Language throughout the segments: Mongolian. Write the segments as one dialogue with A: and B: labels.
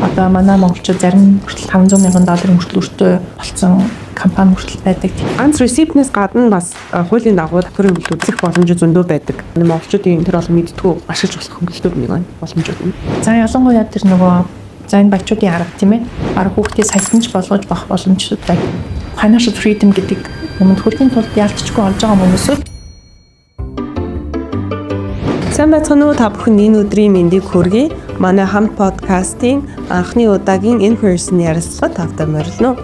A: Одоо манай монголчууд зарим хүртэл 500 мянган долларын хүртэл өртөө болцсон компани хүртэл байдаг.
B: Ганц receipt-нээс гадна бас хуулийн дагуу татварын хөнгөлөлт үзэх боломж зөндөө байдаг. Монголчуудын тэр олон мэдтгүү ашиглаж болох хөнгөлөлтүүд нэг байна. Боломжууд нь.
A: За, ялангуяа тэр нөгөө, за, энэ баячуудын арга, тийм ээ. Бараг хүүхдээ саясанч болгож бах боломжтой. Financial freedom гэдэг юмд хүрэхийн тулд яалтчгүй олж байгаа хүмүүсүүд.
B: Сайн байцгаана уу, та бүхэн энэ өдрийн мэндийг хүргэе. Манай хамт подкастын анхны удаагийн in person ярилцлага тавтай морилно.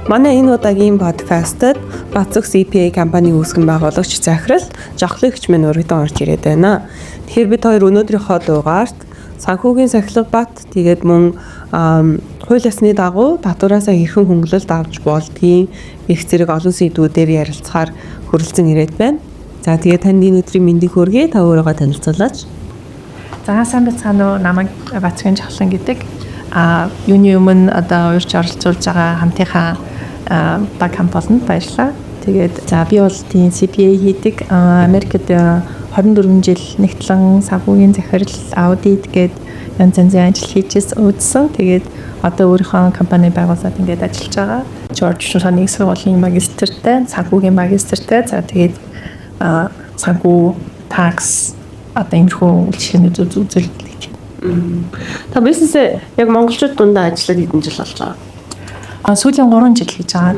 B: Манай энэ удаагийн подкастт Бацэг CPA компани үүсгэн байгуулагч, захирал Жохлогч минь өргөдөн орж ирээд байна. Тэгэхээр бид хоёр өнөөдрийнхөө дугаарт санхүүгийн сахилга бат, тэгээд мөн хууль ёсны дагуу татвараасаа хэрхэн хөнгөлөлт авч болдгийг их зэрэг олон сэдвүүдээр ярилцахаар хүрэлцэн ирээд байна. За, тэгээд танд энэ өдрийн мэндийг хүргэе. Та өөрийгөө танилцуулаач.
A: За, сайн байцгаана уу? Намайг Бацгийн Жавхлан гэдэг. А юуны өмнө одоо урьж оролцуулж байгаа хамтынхаа баг хамт олонд баярлалаа. Тэгээд за, би бол тийм CPA хийдэг. Америкт 24 жил нягтлан санхүүгийн захирал, аудит гээд янз янзын ажил хийж үзсэн. Тэгээд одоо өөрийнхөө компани байгуулад ингээд ажиллаж байгаа. Жорж Вашингтон их сургуулийн магистртай, санхүүгийн магистртай. За, тэгээд санхүү, tax, одоо иймэрхүү үйлчилгээний үзүүлэлт.
B: Та бизнесээ яг монголчууд дундаа ажиллаад хэдэн жил болж байгаа?
A: А сүүлийн 3 жил хийж байгаа.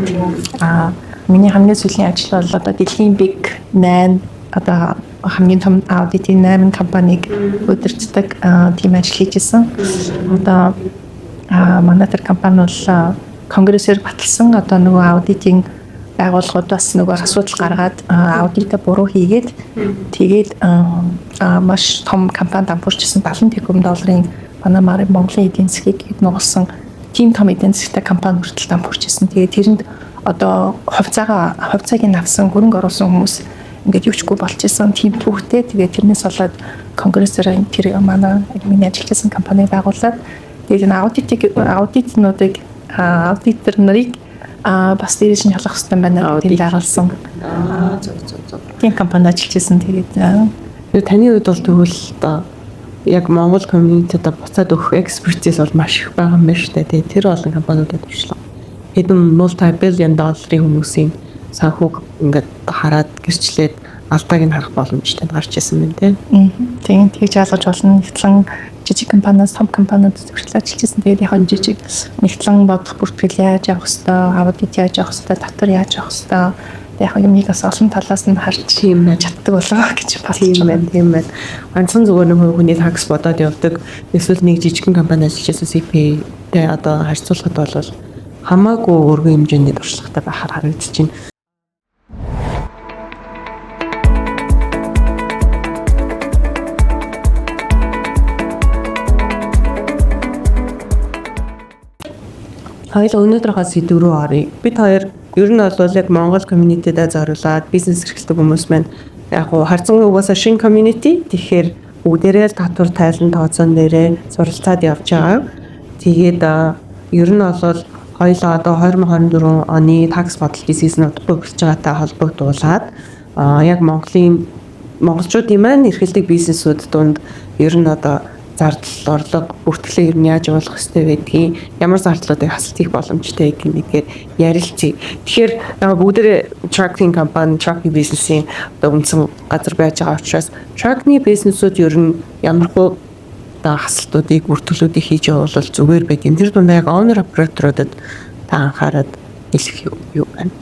A: А миний хамгийн сүүлийн ажил бол одоо дэлхийн Big 8, одоо хамгийн том аудитын 8 компанийг удирддаг тийм ажил хийж исэн. Одоо манай тэр компани бол конгрессээр баталсан, одоо нөгөө аудитын байгууллагууд бас нөгөө асуудал гаргаад, аудитаа буруу хийгээд, тэгээд маш том компани дампуурчсан, 70 тэрбум долларын манай Монголын эдийн засгийг нугалсан тийм том эдийн засгтай компани хүртэл дампуурчсан. Тэгээд тэрэнд одоо хувьцааг нь авсан, хөрөнгө оруулсан хүмүүс ингээд юучгүй болчихсон тийм түүхтэй. Тэгээд тэрнээс болоод конгрессээр тэр манай миний ажиллаж байсан компаниг байгуулад, тэгээд энэ аудитнуудыг, аудитор нарыг бас дээрээс нь ялах хэрэгтэй байна гэдэг байгуулсан.
B: Аа, зөв зөв зөв.
A: Тийм компанид ажиллаж байсан. Тэгээд
B: Тэр таны хувьд бол тэгвэл одоо яг Монгол community-д буцаад өгөх expertise бол маш их байгаа юм байна шүү дээ. Тэгээ тэр олон компаниудад туршлага. Хэдэн multi billion долларын хүмүүсийн санхүүг ингээд хараад гэрчлээд алдааг нь харах боломжтой гарч ирсэн байна, тийм.
A: Тийм, тэгж ялгаж болно. Нэгтлэн жижиг компаниас том компаниуд хүртэл ажиллаж байсан. Тэгээд яг жижиг нэгтлэн бодох бүртгэл яаж явах хэвээр, аудит яаж явах хэвээр, татвар яаж явах хэвээр. Яг юмыг бас олон талаас нь харж
B: Тийм байна.
A: чаддаг болоо гэж бодож
B: Тийм байна, тийм байна. Ганцхан зүгээр нэг хүний tax бодоод явдаг. Эсвэл нэг жижигхэн компани ажиллаж байсан CPA-тэй одоо харьцуулахад бол хамаагүй өргөн хэмжээний туршлагатай байхаар харагдаж байна. Хоёул өнөөдрийнхөө сэдв рүү оръё. Бид хоёр ер нь бол яг Монгол community-даа зориулаад бизнес эрхэлдэг хүмүүс маань яг гоо харьцангуй угаасаа шинэ community. Тэгэхээр бүгдээрээ л татвар тайлан тооцоон дээрээ суралцаад явж байгаа. Тэгээд ер нь бол хоёулаа одоо 2024 оны tax бодлогын season удахгүй эхэлж байгаатай холбогдуулаад яг Монголын монголчуудын маань эрхэлдэг бизнесүүд дунд ер нь одоо зардал, орлого, бүртгэлээ ер нь яаж явуулах ёстой байдгийг, ямар зардлуудыг хасалт хийх боломжтой гэдгийг нэгээр ярилцъя. Тэгэхээр бүгдээрээ trucking компани, trucking бизнесийн одоо үндсэн газар байж байгаа учраас trucking бизнесүүд ер нь ямархуу одоо хасалтуудыг, бүртгэлүүдийг хийж явуул зүгээр байдаг. Тэр дундаа яг owner operator-уудад та анхаарад хэлэх юу байна?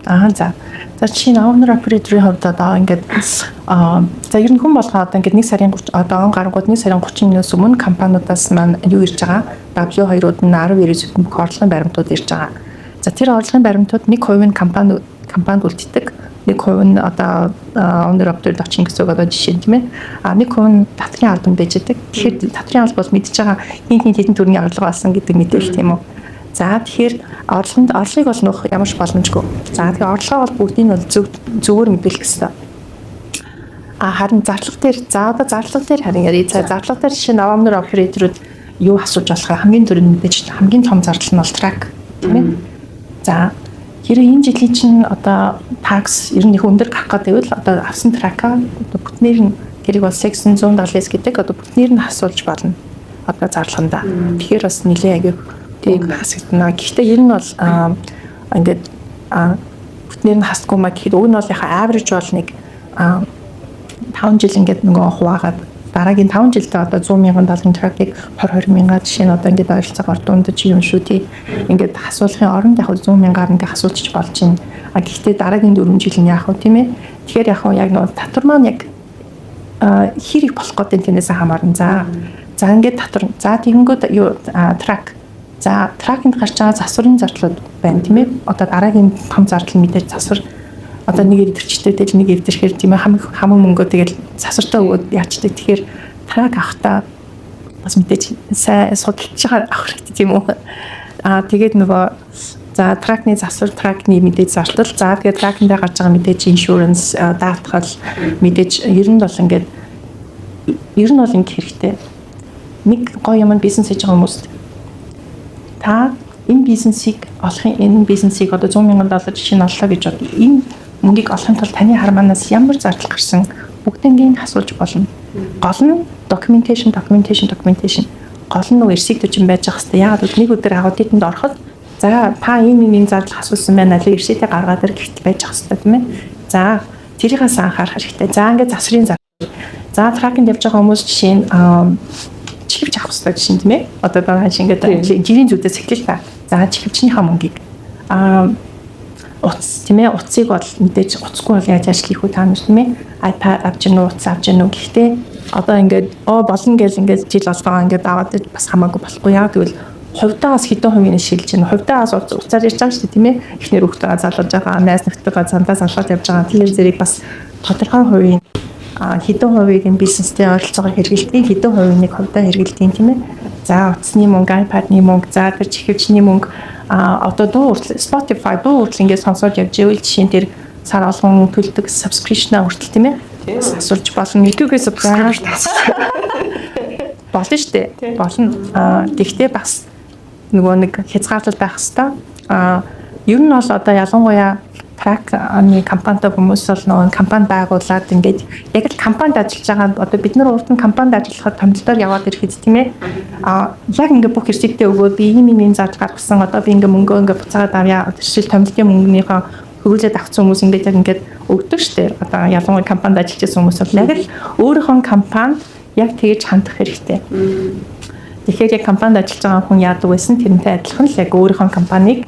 A: Аа, за. За, жишээ нь owner operator-ийн хувьд одоо ингээд за, ер нь хүн болгоо одоо ингээд 1 сарын 30, одоо он гарангууд 1 сарын 31-ээс өмнө компаниудаас маань юу ирж байгаа? W2-ууд нь 10 99 бүх орлогын баримтууд ирж байгаа. За, тэр орлогын баримтууд 1% нь компанид үлддэг. 1% нь одоо owner operator очно гэсэн үг, одоо жишээ нь, тийм ээ. А 1% нь татварын албанд байж байгаа. Тэгэхээр татварын алба бол мэдж байгаа хин хин хэдэн төгрөгийн орлого олсон гэдэг мэдээлэл, тийм үү? За, тэгэхээр орлогонд орлогыг бол нуух ямар ч боломжгүй. За, тэгэхээр орлогоо бол бүгдийг нь бол зөв зөвөр мэдээлэх хэрэгтэй. А харин зарлага дээр, за, одоо зарлага дээр харин ярив. За, зарлага дээр жишээ нь owner operator-ууд юу асууж болох вэ? Хамгийн түрүүнд мэдээж хамгийн том зардал нь бол truck, тийм ээ. За, хэрэг энэ жилийн чинь одоо tax ер нь их өндөр гарах гэдэг бол одоо авсан truck-аа одоо бүтнээр нь, тэрийг бол Section 179 гэдэг, одоо бүтнээр нь хасуулж болно. Одоо зарлаханда. Тэгэхээр бас нэлээ аягүй тийм хасагдана. Гэхдээ ер нь бол ингээд бүтнээр нь хасдаггүй маа гэхэд уг нь бол яхаа average бол нэг 5 жил ингээд нөгөө хуваагаад дараагийн 5 жилдээ одоо 100 мянган долларын truck-ыг 20 20 мянга, жишээ нь, одоо ингээд ойролцоогоор дундаж юм шүү тий. Ингээд хасуулахын оронд яг 100 мянгаар ингээд хасуулчих болж байна. А гэхдээ дараагийн 4 жил нь яах вэ, тийм ээ? Тэгэхээр яг яг нөгөө татвар маань яг хэр их болох гэдэг тэрнээс хамаарна. За за, ингээд татвар. За, тэгэнгүүт юу, truck. За, truck-нд гарч байгаа засварын зардлууд байна, тийм ээ. Одоо дараагийн том зардал мэдээж засвар. Одоо нэг эвдэрчтэй тэл нэг эвдэрхээр, тийм ээ, хамаг хамаг мөнгөө тэгэл засвартаа өгөөд яачдаг. Тэгэхээр truck авахтаа бас мэдээж сайн судалж байгаа авах хэрэгтэй, тийм үү? Аа, тэгээд нөгөө, за, truck-ны засвар, truck-ны мэдээж зардал, за, тэгээд truck-нд гарч байгаа мэдээж insurance, даатгал мэдээж. Ер нь бол ингээд ер нь бол ингэ хэрэгтэй. Нэг гоё юм нь бизнес хийж байгаа хүмүүст та энэ бизнесийг олохын, энэ бизнесийг одоо 100 мянган доллар жишээ нь оллоо гэж бод. Энэ мөнгийг олохын тулд таны хармаанаас ямар зардал гарсан бүгднийг асуулж болно. Гол нь documentation, documentation, documentation. Гол нь нөгөө receipt чинь байж байгаа хэвээр. Яагаад гэвэл нэг өдөр аудитанд ороход за, та энэ энэ зардал асуусан байна л receipt-ээ гаргаад ир гэхтэл байж байгаа хэвээр, тийм ээ. За, тэрийгээс анхаарах хэрэгтэй. За, ингээд засварын зардал. За, truck-нд явж байгаа хүмүүс жишээ нь чихвч авах хэрэгтэй жишээ нь, тийм ээ. Одоо байгаа шиг ингээд жирийн зүудээс эхлэв та. За, чихвчнийхаа мөнгийг утас, тийм ээ, утсыг бол мэдээж утасгүй бол яаж ажил хийх вэ та нар, тийм ээ? iPad авч гэнэ үү, утас авч гэнэ үү? Гэхдээ одоо ингээд оо болно гэл ингээд жил болгоо ингээд аваад бас хамаагүй болохгүй. Яа гэвэл хувьдаа бас хэдэн хувийн шилж байна. Хувьдаа бас уцаар ярьж байгаа шүү дээ, тийм ээ. Эхнэр хүүхдтэйгээ залгаж байгаа, найз нөхдөйгөө цандаа залгаад явж байгаа. Тэгэхээр зэрэг бас тодорхой хувийн хэдэн хувийг нь бизнестэй ойролцоогоор хэрэглэдэг, хэдэн хувийг хувьдаа хэрэглэдэг, тийм ээ. За, утасны мөнгө, iPad-ны мөнгө, за, тэр чихвчний мөнгө, одоо дуу хүртэл, Spotify дуу хүртэл ингээд сонсоод явж ивэл жишээ нь тэр сар болгон төлдөг subscription-а хүртэл, тийм ээ. Асуулж болно.
B: YouTube-ийн subscription
A: болно шүү дээ. Болно. Тэгвэл бас нөгөө нэг хязгаарлалт байх хэвээр. Ер нь бол одоо ялангуяа truck-ны компанитай хүмүүс бол нөгөө компани байгуулад ингээд яг л компанид ажиллаж байгаа, одоо бид нар урд нь компанид ажиллахад томилолтоор яваад ирэхэд, тийм ээ, яг ингээд бүх receipt-ээ өгөөд би ийм ийм зардал гаргасан, одоо би ингээд мөнгөө ингээд буцаагаад авъя, жишээл томилтын мөнгөнийхөө хөрвүүлээд авсан хүмүүс ингээд яг ингээд өгдөг штэ. Одоо ялангуяа компанид ажиллаж байсан хүмүүс бол яг л өөрийнхөө компанид яг тэгэж хандах хэрэгтэй. Тэгэхээр яг компанид ажиллаж байгаа хүн яадаг байсан, тэрнтэй адилхан л яг өөрийнхөө компанийг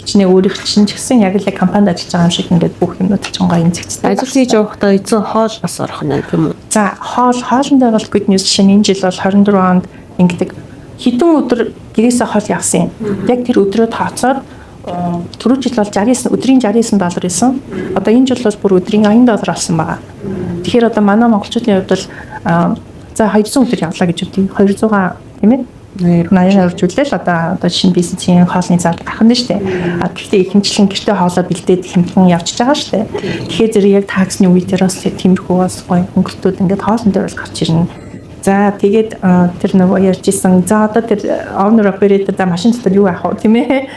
A: хичнээн өөрийнх чинь ч гэсэн яг л компанид ажиллаж байгаа юм шиг ингээд бүх юмнууд чинь гоё эмзэгцтэй.
B: Ажил хийж явахдаа эзэн хоол бас орох нь, тийм үү?
A: За, хоол, хоолн дээр бол good news. Жишээ нь энэ жил бол 24 онд ингэдэг, хэдэн өдөр гэрээсээ хол явсан юм. Яг тэр өдрөө тооцоод түрүү жил бол 69, өдрийн 69 доллар байсан. Одоо энэ жил бол бүр өдрийн 80 доллар болсон байгаа. Тэгэхээр одоо манай монголчуудын хувьд бол за, 200 өдөр явлаа гэж үгүй 200, тийм ээ, 80 оржүүлэл одоо шинэ бизнесийн хоолны зардал гарах нь шүү дээ. А гэхдээ ихэнчлэн гэртээ хоолоо бэлдээд хямдхан явчихж байгаа шүү дээ. Тэгэхээр зэрэг яг tax-ны үе дээр бас тиймэрхүү бас гоё хөнгөлтүүд ингээд хоолн дээр бол гарч ирнэ. За, тэгээд тэр нөгөө ярьж исэн. За, одоо тэр owner operator, за, машин дотор юу авах вэ, тийм ээ?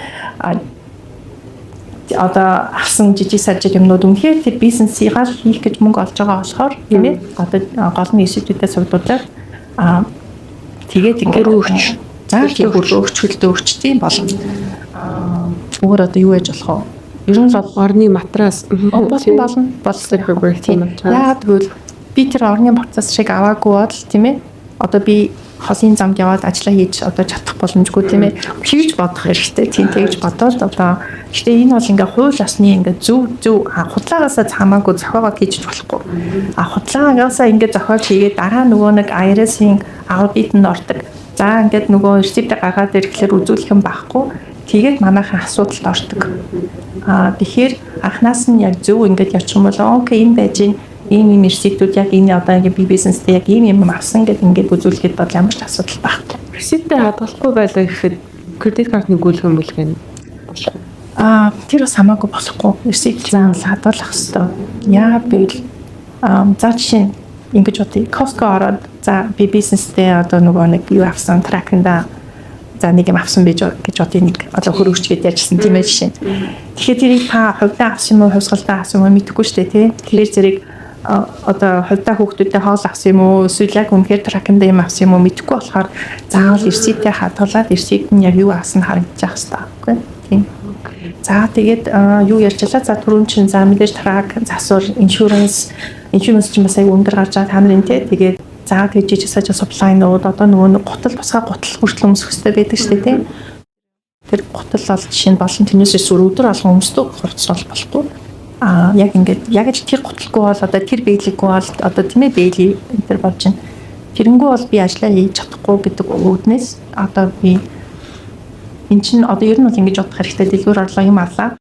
A: Одоо авсан жижиг сажиг юмнууд үнэхээр тэр бизнесийг хийх гэж мөнгө олж байгаа болохоор, тийм ээ, одоо гол нь receipt-үүдээ цуглуулад тэгээд ингээд
B: өгч.
A: За, тийм, өгч, хөлдөө өгч, тийм болно. Өөр одоо юу яаж болох вэ? Ер нь бол
B: орны матрас
A: болно, болно.
B: Sleeper berth.
A: Яагаад гэвэл би тэр орны матрас шиг аваагүй бол, тийм ээ. Одоо би холын замд яваад ажиллаа хийж одоо чадах боломжгүй, тийм ээ. Тэгж бодох хэрэгтэй. Тийм, тэгж бодоод одоо гэхдээ энэ бол ингээ хууль ёсны ингээ зөв зөв худлаагаасаа хамаагүй зохиогоод хийж болохгүй. А худлаагаасаа ингээ зохиолж хийгээд дараа нөгөө нэг IRS-ийн аудитанд ордог. За, ингээд нөгөө receipt гаргаад ирэхлээр үзүүлэх юм байхгүй. Тэгээд манайхан асуудалд ордог. Тэгэхээр анханаас нь яг зөв ингээд явчих юм бол okay, энэ байж гин ийм ийм receipt-үүд яг энэ одоо ингээд би бизнестэй яг ийм юм авсан гэдээ ингээд үзүүлэхэд бол ямар ч асуудал байхгүй.
B: Receipt-ээ хадгалахгүй байлаа гэхэд кредит картны гүйлгэн бүлгэн болох.
A: Тэр бас хамаагүй болохгүй. Receipt заавал хадгалах хэрэгтэй. Яагаад гэвэл за, жишээ нь ингэж бодъё. Costco ороод, за, би бизнестэй одоо нөгөө нэг юу авсан, truck-ында за, нэг юм авсан байж гэж бодъё, нэг одоо хөрөгч гэдээ ярьжсэн, тийм ээ, жишээ. Тэгэхээр тэрийг та хувьдаа авсан юм уу, хувьсгалдаа авсан юм уу мэдэхгүй шүү дээ, тий. Тэгэхээр зэрэг одоо хувьдаа хүүхдүүдэд хоол авсан юм уу, эсвэл яг үнэхээр truck анд юм авсан юм уу мэдэхгүй болохоор заавал receipt ээ хадгалаад, receipt нь яг юу авсан харагдчих хэвээр байхгүй. Тийм. За, тэгээд юу ярьчлаа. За, түрүүн чинь, за, мэдээж truck, засвар, insurance чинь бас аягүй өндөр гарч байгаа та нарын, тий. Тэгээд за, тэгж жижиг сажиг supply нууд, одоо нөгөө нэг гутал, бусгаа гутал хүртэл өмсөх хэрэгтэй байдаг шүү дээ, тий. Тэр гутал бол жишээ нь болон тэрнээс эсвэл өдөр алган өмсдөг хувцас бол болохгүй. А яг ингээд яг л тэр гуталгүй бол, одоо тэр бээлийгүй бол, одоо, тийм ээ, бээлий энэ төр болж байна. Тэрнгүү бол би ажиллаа хийж чадахгүй гэдэг үүднээс одоо би эн чинь одоо ер нь бол ингэж бодох хэрэгтэй: дэлгүүр орлоо, юм авлаа.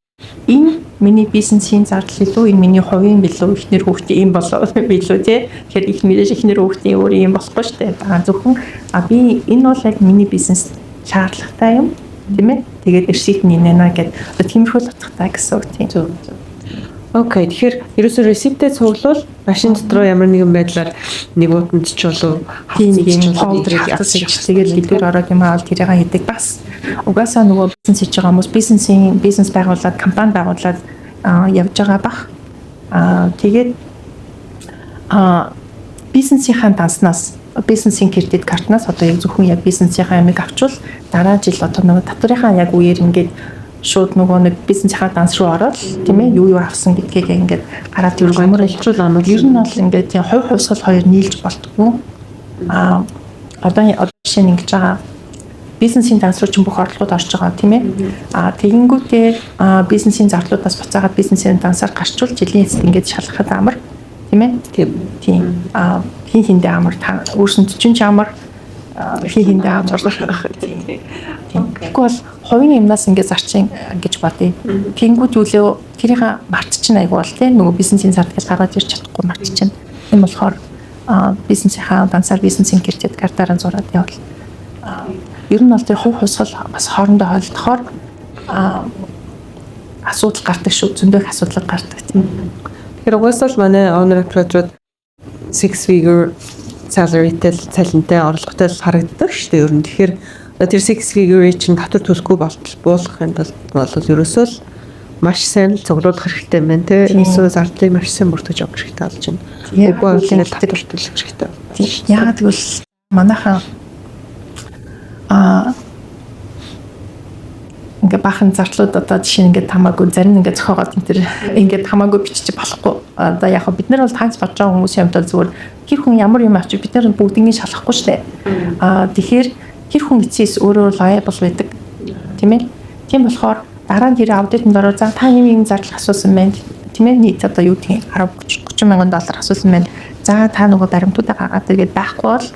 A: Энэ миний бизнесийн зардал илүү, энэ миний хувийн билүү, эхнэр хүүхдийн юм болоо билүү, тий. Тэгэхээр их мэдээж эхнэр хүүхдийн өөр юм болохгүй шүү дээ. А зөвхөн би энэ бол яг миний бизнес шаардлагатай юм, тийм ээ. Тэгээд receipt нь нэ гэд одоо тиймэрхүү л утгатай гэсэн үг, тийм.
B: Зөв. Okay, тэгэхээр ерөөсөө receipt ээ цуглуул машин дотор ямар нэгэн байдлаар нэг утанд ч болов
A: Тийм, нэг юм folder хавтас, тэгээд дэлгүүр ороод юм аавал тэрийг хийдэг. Бас угаасаа нөгөө бизнес хийж байгаа хүмүүс бизнес байгуулад, компани байгуулад явж байгаа бах. Тэгээд бизнесийнхаа данснаас, бизнесийн кредит картнаас одоо яг зөвхөн яг бизнесийнхаа ямиг авчвал дараа жил одоо нөгөө татварынхаа яг үеэр ингээд шууд нөгөө нэг бизнесийнхаа данс руу ороод, тийм ээ, юу юу авсан гэдгийг ингээд гараад ирэх
B: амар илчүүл амар.
A: Ер нь бол ингээд тийм хувь хувьсгал хоёр нийлж болтгоо. Одоо жишээ нь ингэж байгаа: бизнесийн данс руу чинь бүх орлогууд орж байгаа, тийм ээ. Тэгэнгүүтээ бизнесийн зардлуудаас буцаагаад бизнесийн дансаар гарчвал жилийн эцэст ингээд шалгахад амар, тийм ээ.
B: Тийм.
A: Тийм. Хин хиндээ амар, та өөрсөнд чинь ч амар, хин хиндээ амар. Тийм. Тэгэхгүй бол хувийн юмнаас ингээд зарчин гэж бодъё. Тэнгүүд юулээ тэрийг мартчихна айгу бол, тийм, нөгөө бизнесийн зардал гаргаж ирч чадахгүй мартчихна. Тийм болохоор бизнесийнхаа дансаар, бизнесийн кредит картаараа зураад явал ер нь бол тэр хувь хувьсгал бас хоорондоо холилдохоор асуудал гардаг шүү. Зөндөх асуудал гардаг, тийм.
B: Тэгэхээр угаасаа л манай owner operator six figure salary-тэй, цалинтай, орлоготой л харагддаг шүү дээ ер нь. Тэгэхээр тэр six figure чинь татвар төлөхгүй болтол буулгахын тулд бол ерөөсөө л маш сайн л цуглуулах хэрэгтэй байна, те. Ерөөсөө зардлыг маш сайн бүртгэж явах хэрэгтэй болж байна. Үгүй бол ингээд татвар төлөх хэрэгтэй.
A: Яагаад гэвэл манайхан ингээ баахан зардлууд, одоо жишээ нь, ингээд хамаагүй зарим ингээд зохиогоод энэ төр ингээд хамаагүй бичиж болохгүй. Одоо яг бид нар бол tax бодож байгаа хүмүүсийн хувьд бол зүгээр хэр хүн ямар юм авчиг бид нар бүгднийг шалгахгүй шүү дээ. Тэгэхээр хэр хүн эцээс өөрөө liable байдаг. Тийм ээ. Тийм болохоор дараа нь тэр аудитанд ороо, за, та юм юм зардал асуусан байна. Тийм ээ, нийт одоо юу гэдгийг 10 30 мянган доллар асуусан байна. За, та нөгөө баримтуудаа гаргаад тэгээд байхгүй бол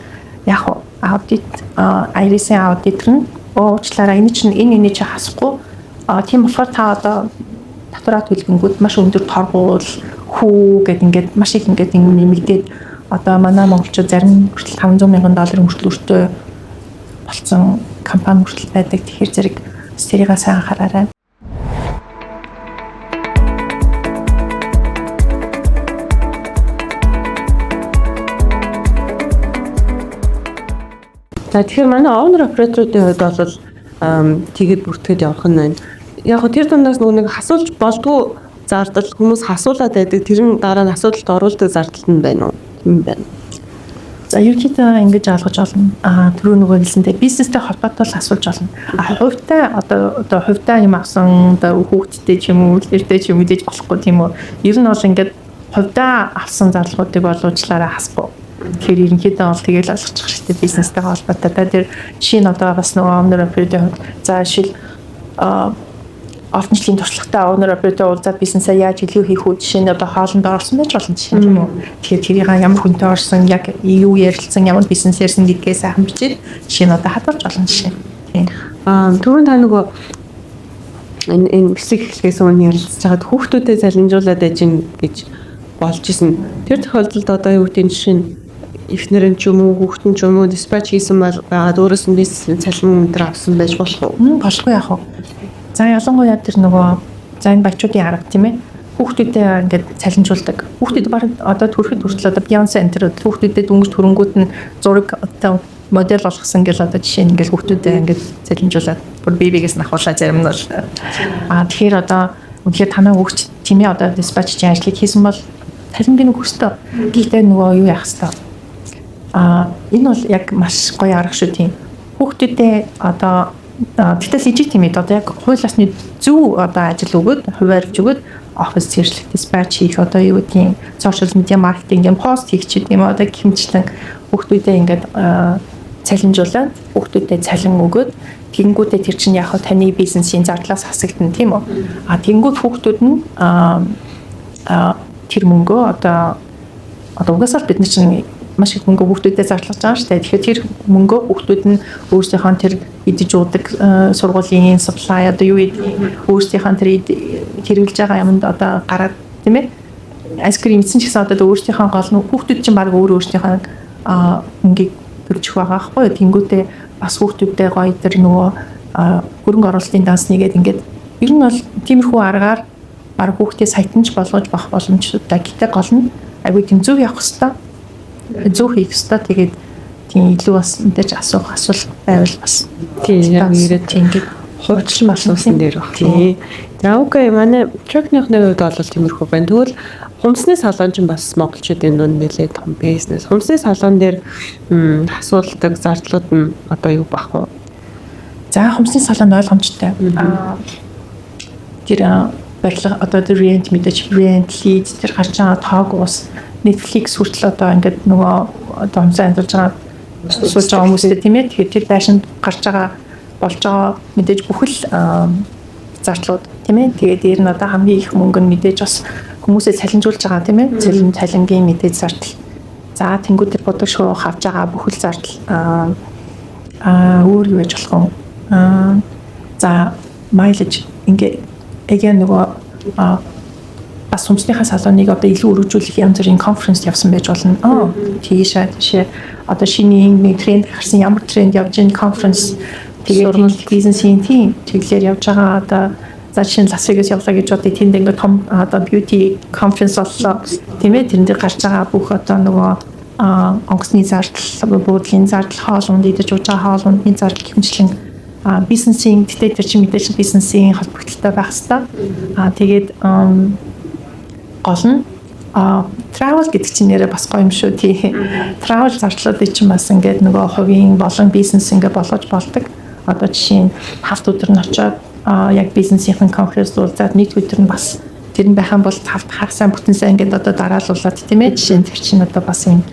A: яг аудит, IRS-ийн аудитор нь уучлаарай, энэ чинь энэ чинь хасахгүй. Тийм болохоор та одоо татвараа төлгөнгүүд маш өндөр торгуул хүү гэд ингээд маш их ингээд нэмэгдээд, одоо манай монголчууд зарим хүртэл 500 мянган долларын хүртэл өртөө болцсон компани хүртэл байдаг. Тэгэхээр зэрэг тэрийг сайн анхаараарай.
B: За, тэгэхээр манай owner operator-уудын хувьд бол тэгээд бүртгэж явах нь байна. Яг хөө тэр дундаас нөгөө нэг хасуулж болдгоо зардал, хүмүүс хасуулаад байдаг, тэр нь дараа нь асуудалд оруулдаг зардал нь байна уу? Тийм байна.
A: За, ерөнхийдөө ингэж ойлгож олно. Түрүү нөгөө хэлсэнтэй бизнестэй холбоотой л асуулж олно. Хувьтай одоо хувьтай юм авсан, одоо хүүхэдтэй ч юм уу, үлдэртэй ч юм мэдээж болохгүй, тийм үү. Ер нь бол ингээд хувьдаа авсан зарлагуудыг бол уучлаарай, хасахгүй. Тэгэхээр ерөнхийдөө бол тэгэл ойлгочих хэрэгтэй бизнестэй холбоотой. Та тэр жишээ нь одоо бас нөгөө owner operator хувьд, за, жишээл олон жилийн туршлагатай owner operator уулзаад бизнесээ яаж илүү хийх үү, жишээ нь одоо хоолнд орсон байж болно жишээ нь, тийм үү. Тэгэхээр тэрийг ямар хүнтэй орсон, яг юу ярилцсан, ямар бизнес ярьсан гэдгээ сайхан бичээд жишээ нь одоо хадгалж болно жишээ. Тийм.
B: Түрүүн та нөгөө энэ бичлэг эхлэхээс өмнө ярилцж байгаад хүүхдүүдэд залинжуулаад байж гин гэж болж исэн. Тэр тохиолдолд одоо юу гэдэг нь, жишээ нь эхнэр нь ч юм уу, хүүхэд нь ч юм уу dispatch хийсэн байгаад өөрөөс нь бизнесийн цалин өндөр авсан байж болох уу?
A: Болохгүй яах вэ? За, ялангуяа тэр нөгөө, за, энэ баячуудын арга, тийм ээ. Хүүхдүүдэд ингээд цалинжуулдаг. Хүүхдүүд баг одоо төрөхөд хүртэл одоо Beyoncé энэ тэр хүүхдүүдэд дөнгөж төрөнгүүд нь зураг одоо модель болгосон гэл, одоо жишээ нь ингээд хүүхдүүдэд ингээд цалинжуулаад бүр бие биегээс нь ахуулаа зарим нь бол. Тэгэхээр одоо үнэхээр танаа хүүхд, тийм ээ, одоо dispatch ийн ажлыг хийсэн бол Цалингийн өгөх ёстой. Гэхдээ нөгөө юу яах ёстой. Энэ бол яг маш гоё арга шүү, тийм. Хүүхдүүдээ одоо тэгтэл legit юм одоо яг хууль ёсны зөв одоо ажил өгөөд, хувиар өгөөд, офис цэвэрлэх, dispatch хийх, одоо юу гэдгийг, social media marketing юм, пост хийх ч гэдэг юм, одоо гэмчлэн хүүхдүүдээ ингээд цалинжуулаад, хүүхдүүдэд цалин өгөөд, тэгэнгүүтээ тэр чинь яг таны бизнесийн зардлаас хасагдана, тийм үү? А тэгэнгүүт хүүхдүүд нь тэр мөнгөө одоо угаасаа бид нар чинь маш их мөнгө хүүхдүүдэд зарлаж байгаа шүү дээ. Тэгэхээр тэр мөнгөө хүүхдүүд нь өөрсдийнхөө тэр идэж уудаг, сургуулийн supply, одоо юу гэдгийг, өөрсдийнхөө тэр хэрэглэж байгаа юмд одоо гараад, тийм ээ, ice cream идсэн ч гэсэн одоо өөрсдийнхөө гол нь хүүхдүүд чинь баг өөр өөрсдийнхөө мөнгийг төлчих байгаа байхгүй юу. Тэнгүүтээ бас хүүхдүүдтэй гоё тэр нөгөө хөрөнгө оруулалтын данс нэгээд ингээд ер нь бол тиймэрхүү аргаар баг хүүхдээ саятанч болгож бах боломжтой. Гэтэ гол нь айгүй тийм зөв явах хэвээр, зөв хийх хэвээр. Тэгээд тийм илүү бас мэдээж асуух асуулт байвал бас
B: Тийм, яг ирээд
A: тийм ингээд
B: хуучлан асуусан дээр баг. Тийм. За, okay, манай truck-ныхны хувьд бол тиймэрхүү байна. Тэгвэл хумсны салон ч бас монголчуудын дунд нэлээд том бизнес. Хумсны салон дээр асуулдаг зардлууд нь одоо юу бах вэ?
A: За, хумсны салон ойлгомжтой. Тэр барилга, одоо тэр rent, мэдээж rent, lease, тэр гарч байгаа тоог, ус, Netflix хүртэл одоо ингээд нөгөө одоо хумсаа янзалж байгаа, сууж байгаа хүмүүстэй, тийм ээ. Тэгэхээр тэр байшинд гарч байгаа, болж байгаа мэдээж бүхэл зардлууд, тийм ээ. Тэгээд дээр нь одоо хамгийн их мөнгө нь мэдээж бас хүмүүсээ цалинжуулж байгаа, тийм ээ. Цалингийн мэдээж зардал. За, тэнгуү тэр будаг шуух авч байгаа бүхэл зардал, аа өөр юу байж болох вэ? За, mileage ингээ again нөгөө бас хумсныхаа салоныг одоо илүү өргөжүүлэх янз бүрийн конференц явсан байж болно. Тийшээ тийшээ одоо шинэ нэг тренд гарсан, ямар тренд явж байгаа конференц, тэгээд бизнесийн тийм чиглэлээр явж байгаа. Одоо за, жишээ нь Лас Вегас явлаа гэж бодъё. Тэнд ингээд том одоо beauty conference боллоо. Тийм ээ, тэрэн дээр гарч байгаа бүх одоо нөгөө онгоцны зардал, буудлын зардал, хоол унд идэж ууж байгаа хоол ундны зардал гэх мэтчлэн бизнесийн, гэтээ тэр чинь мэдээж бизнесийн холбогдлолтой байх хэвээр. Тэгээд гол нь travel гэдэг чинь нэрээ бас гоё юм шүү, тий. Travel зардлуудыг чинь бас ингээд нөгөө хувийн болон бизнес ингээд болгож болдог. Одоо жишээ нь 5 өдөр нь очиод яг бизнесийн конференц уулзаад, нэг өдөр нь бас тэр нь байх юм бол 5 хагас сайн бүтэн сайн ингээд одоо дараалуулад, тийм ээ, жишээ нь тэр чинь одоо бас юм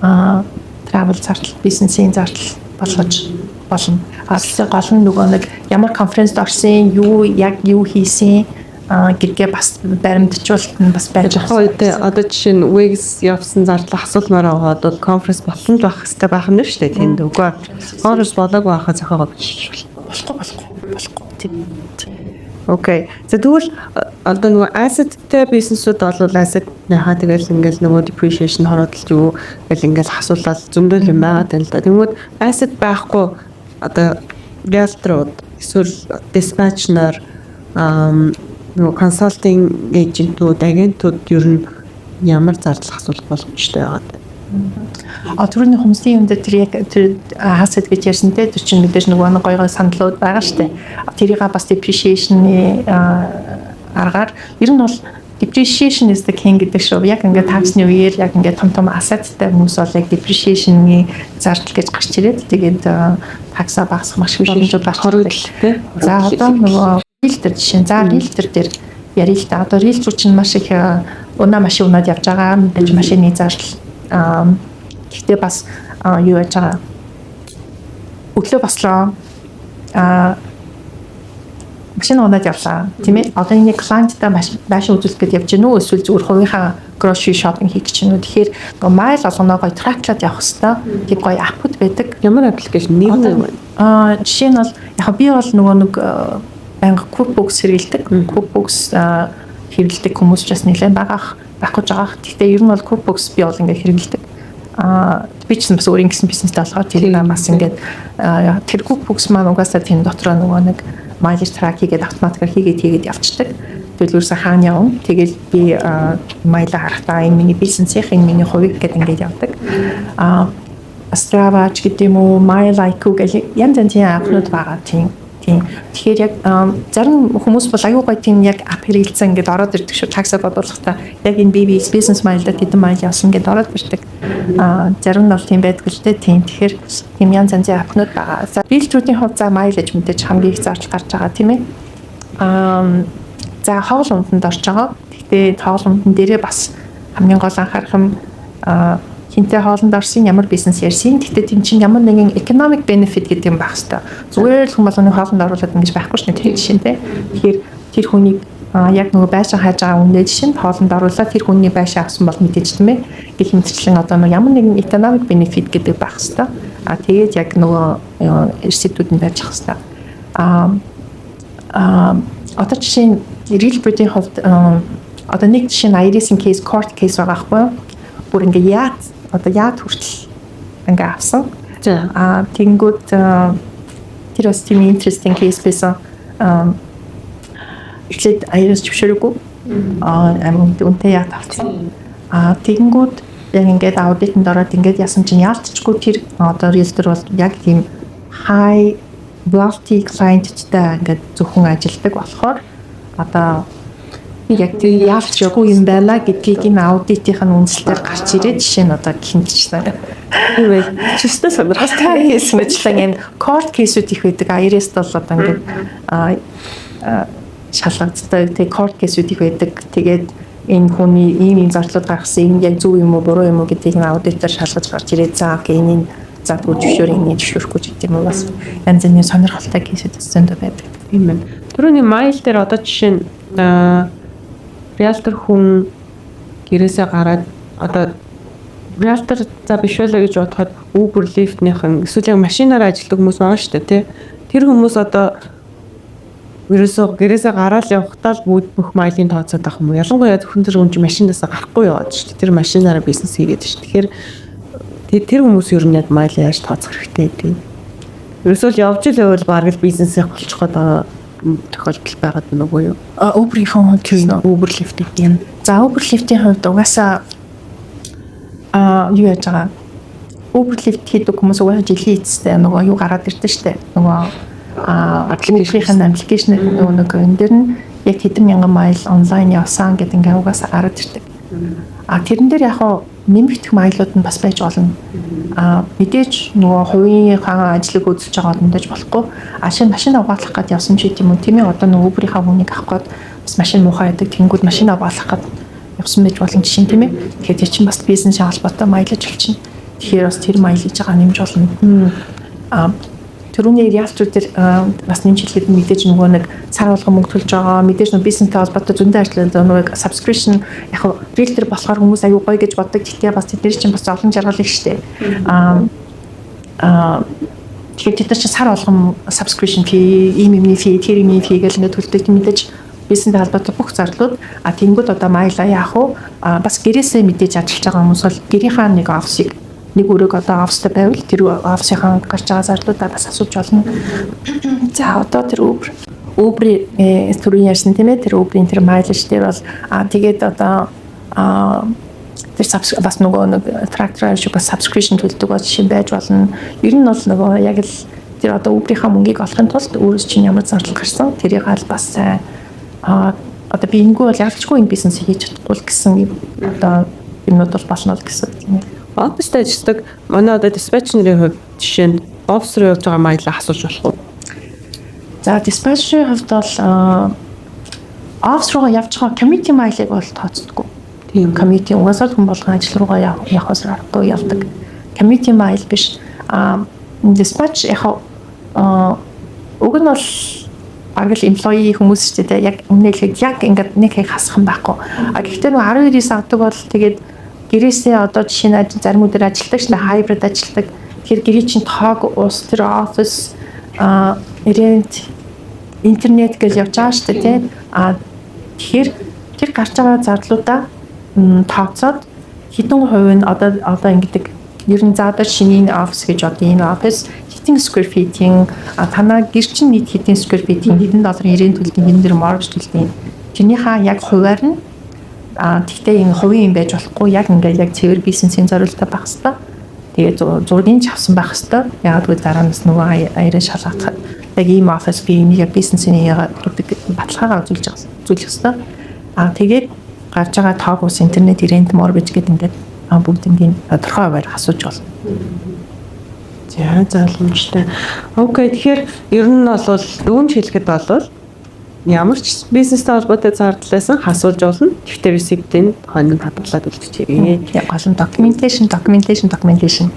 A: travel зардал, бизнесийн зардал болгож болно. А гол нь нөгөө нэг ямар конференцд орсон, юу яг юу хийсэн гэдгээ бас баримтжуулалт нь бас байж
B: байгаа. Үед одоо жишээ нь Vegas явсан зардал асуулмаар байгаа бол конференц болсон л байх хэрэгтэй байх нь шүү дээ тэнд. Үгүй, конференц болоогүй байхаа зохиогоо бичих.
A: Болохгүй, болохгүй, болохгүй. Тийм.
B: Okay. За, тэгвэл одоо нөгөө asset-тэй бизнесүүд бол asset-ныхаа тэгэл ингээл нөгөө depreciation хороодлж юу гэл ингээл асуулаад зөндөл юм байгаа тань л да. Тэгмүүд asset байхгүй одоо realtor-ууд эсвэл dispatch нар, нөгөө consulting agent-үүд, агентууд ер нь ямар зардал асуулах боломжтой байгаа вэ?
A: А түрүүний хумсны юм дээр тэр яг тэр asset гэж ярьсан те, тэр чинь мэдээж нөгөө нэг гоё гоё сандлууд байгаа штэ. Тэрийг бас depreciation-ы аргаар, ер нь бол depreciation is the king гэдэг шүү. Яг ингээд tax-ны үеэр яг ингээд том том asset-тай хүмүүс бол яг depreciation-ы зардал гэж гарч ирээд, тэгээд tax-аа багасгах маш их боломжууд гарч
B: ирдэг те.
A: За, одоо нөгөө realtor жишээ. За, realtor дээр ярил л да. Одоо realtor чинь маш их унаа машин унаад явж байгаа. Мэдээж машины зардал. Гэхдээ бас юу яаж байгаа. Өглөө бослоо. Машин унаад явлаа. Тийм ээ. Одоо энэ client-тай байшин үзүүлэх гээд явж гэнэ үү, эсвэл зүгээр хувийнхаа grocery shopping хийх гэж гэнэ үү? Тэгэхээр нөгөө mile болгоноо гоё track-лаад явах хэвээр. Тийм гоё app-ууд байдаг.
B: Ямар application, нэр нь юу вэ?
A: Жишээ нь бол яг би бол нөгөө нэг байнга QuickBooks хэрэглэдэг. QuickBooks хэрэглэдэг хүмүүс ч бас нэлээд байгаа байх гэж байгаа. Гэхдээ ер нь бол QuickBooks би бол ингээд хэрэглэдэг. Би ч бас өөрийн гэсэн бизнестэй болохоор тэр бас ингээд тэр QuickBooks маань угаасаа тийм дотроо нөгөө нэг mileage track хийгээд, автоматикаар хийгээд хийгээд явцдаг. Тэгэл ерөөсө хаана явна. Тэгэл би mile харахтаа энэ миний бизнесийнх, энэ миний хувийг гэдэг ингээд явдаг. Strava ч гэдэг юм уу, MileIQ гэх янз янзын app-нууд байгаа тийм. Тийм. Тэгэхээр яг зарим хүмүүс бол аюу гой тийм яг app хэрэгэлцэн ингээд ороод ирдэг шүү. Tax аа бодуулахдаа яг энэ BB business mile-да хэдэн mile явсан гэдээ ороод ирдэг. Зарим нь бол тийм байдаг л дээ. Тийм. Тэгэхээр тийм янз янзын app нууд байгаа. За, realtor үүдийн хувьд за mileage мэдээж хамгийн их зардал гарч байгаа, тийм ээ. За, хоол унтанд орж байгаа. Гэхдээ хоол унтан дээрээ бас хамгийн гол анхаарах юм хинтээ хоолнд орсон, ямар бизнес ярьсан. Гэхдээ тийм чинь ямар нэгэн economic benefit гэдэг юм байх хэвээр. Зүгээр л хүн болгоны хоолнд оруулаад ингэж байхгүй шнэ, тэр жишээ нь, те. Тэгэхээр тэр хүнийг яг нөгөө байшин хайж байгаа үнэ жишээ нь хоолнд оруулаад тэр хүний байшин авсан бол мэдээж, тийм ээ. Гэх мэтчлэн одоо нөгөө ямар нэгэн economic benefit гэдэг байх хэвээр. Тэгээд яг нөгөө receipt үүд нь байж ах хэвээр. А а одоо жишээ нь realtor-ийн хувьд одоо нэг жишээ нь IRS-ийн case, court case байгаа байхгүй юу? Бүр ингээ яат одоо яат хүртэл ингээ авсан. Тэгэнгүүт тэр бас тийм interesting case байсан. Эхлээд IRS зөвшөөрөөгүй. Амар үнэтэй яат авсан. Тэгэнгүүт яг ингээд аудитанд ороод ингээд ясан чинь яалтчгүй тэр одоо realtor бол яг тийм high wealthy client-тай ингээд зөвхөн ажилладаг болохоор одоо яг тэр яалтчгүй юм байна гэдгийг энэ аудитын үндсэлээр гарч ирээд, жишээ нь одоо гинтчихсан.
B: Тийм ээ. Чөстөө сонирхолтой.
A: Хийсэн мэтлэн энэ court case-үүд их байдаг. IRS-д бол одоо ингээд шалгагддаг. Тэг court case-үүд их байдаг. Тэгээд энэ хүний ийм ийм зардлууд гаргасан, энэ яг зөв юм уу, буруу юм уу гэдгийг нь аудитор шалгаж гарч ирээд, за okay, энэ задгүй зөвшөөр, энэ зөвшөөрөхгүй ч гэдэг юм уу, бас янз бүрийн сонирхолтой case үүд зөндөө байдаг.
B: Тийм байна. Түрүүний mile дээр одоо жишээ нь realtor хүн гэрээсээ гараад одоо realtor за биш байлаа гэж бодоход Uber, Lyft-ийнхэн эсвэл яг машинаараа ажилладаг хүмүүс байгаа шүү дээ, тий. Тэр хүмүүс одоо ерөөсөө гэрээсээ гараал явахдаа л бүгд бүх mile ын тооцоод авах юм уу? Ялангуяа зөвхөн тэр хүн чинь машинаасаа гарахгүй яваад шүү дээ. Тэр машинаараа бизнес хийгээд шүү. Тэгэхээр тэр хүмүүс ер нь яг mile яаж тооцох хэрэгтэй гэдэг. Ерөөсөө л явж л байвал бараг л бизнесээ болчих гээд байгаа тохиолдол байгаад байна уу юу?
A: А, Uber-ийн хувьд гэсэн үү?
B: Uber, Lyft гэдэг юм.
A: За, Uber, Lyft-ийн хувьд угаасаа юу яаж байгаа? Uber, Lyft хийдэг хүмүүс угаасаа жилийн эцэстээ нөгөө юу гараад ирдэ штэ. Нөгөө application application нөгөө нэг энэ дэр нь яг хэдэн мянган mile онлайн явсан гэдэг ингээ угаасаа гараад ирдэг. Тэрэн дээр яг хуу нэмэгдэх mile ууд нь бас байж болно. Мэдээж нөгөө хувийнхаа ажлыг үзүүлж байгаа одондож болохгүй. Шинэ машин угаалгах гээд явсан ч гэдэм үү. Тийм ээ, одоо нөгөө Uber-ийнхаа хүнийг авах гээд бас машин муухай байдаг. Тэнгүүд машин угаалгах гээд явсан байж болно жишээ нь, тийм ээ. Тэгэхээр тэр чинь бас бизнесийн холбоотой mileage болчихно. Тэгэхээр бас тэр mileage байгаа нэмж болно. Төрөүний realtor дээр бас нэмж хэлэхэд мэдээж нөгөө нэг сар болгон мөнгө төлж байгаа, мэдээж нөгөө бизнестэй холбоотой зөндөө ажил, нөгөө subscription. Яг realtor болохоор хүмүүс аюу гоё гэж боддог. Гэхдээ бас тэдний чинь бас олон жаргал их штэ. Аа аа Тэгэхээр тэд нар чинь сар болгон subscription fee, ийм юмны fee, тэр юмны fee гэл ингээд төлдөг, мэдээж бизнестэй холбоотой бүх зарлууд. Тэнгүүд одоо mile аа яах вэ? Бас гэрээсээ мэдээж ажиллаж байгаа хүмүүс бол гэрийнхаа нэг офисыг, нэг өрөөг одоо офистай байвал тэр офисынхаа гарч байгаа зарлуудаа бас асууж болно. За, одоо тэр Uber түрүүн ярьсан, тийм ээ, тэр Uber-ийн тэр mileage дээр бол тэгээд одоо тэр бас нөгөө нэг truck driver шиг бас subscription төлдөг бол жишээ байж болно. Ер нь бол нөгөө яг л тэр одоо Uber-ийнхаа мөнгийг олохын тулд өөрөөс чинь ямар зардал гарсан тэрийг аль бас сайн одоо би энэгүй бол ялчгүй энэ бизнес хийж чадахгүй л гэсэн одоо юмнууд бол болно л гэсэн, тийм ээ.
B: Оффист ажилладаг манай одоо dispatch нарын хувьд жишээ нь офис руу явж байгаа mile аа асууж болох уу?
A: За, dispatch ийн хувьд бол офис руугаа явж байгаа commuting mile ыг бол тооцдоггүй. Тийм, commuting угаасаа л хүн болгон ажил руугаа явахаас аргагүй явдаг. Commuting mile биш. Dispatch яг уг нь бол бараг л employee хүмүүс шүү дээ. Яг өмнө хэлэхэд яг ингээд нэг их хасах юм байхгүй. Гэхдээ нөгөө 12-ээс авдаг бол тэгээд гэрээсээ одоо жишээ нь зарим өдөр ажилладаг шнэ, hybrid ажилладаг. Тэгэхээр гэрээ чинь тог, ус, тэр офис, rent, интернет гэж явж байгаа шүү дээ, тийм. Тэгэхээр тэр гарч байгаа зардлуудаа тооцоод хэдэн хувь нь одоо ингэдэг ер нь. За, одоо шинэ энэ офис гэж одоо энэ офис хэдэн square feet-ийн, танаа гэр чинь нийт хэдэн square feet-ийн, хэдэн долларын rent төлдөг, хэдэн дээр mortgage төлдөг. Тэрнийхээ яг хувиар нь. Тэгтээ энэ хувийн юм байж болохгүй, яг ингээд яг цэвэр бизнесийн зорилттой байх хэвээр. Тэгээ зургийг ч авсан байх хэвээр. Яг гэвэл дараа нь нөгөө аяараа шалгахад Яг ийм office, би энийг бизнесийн гэдэг баталгаагаа үзүүлж байгаа үзүүлэх ёстой. Тэгээд гарч байгаа тоог ус интернет rent, mortgage гэдэг ингээд бүгднийг тодорхой хувиар асууж болно.
B: За, залгамжтай. Okay, тэгэхээр ер нь бол дүнж хэлэхэд бол ямар ч бизнестэй холбоотой зардлаасан хасуулж болно. Гэхдээ receipt-ийг хоног хадгалаад үлдчихээрээ.
A: Гол нь documentation, documentation, documentation.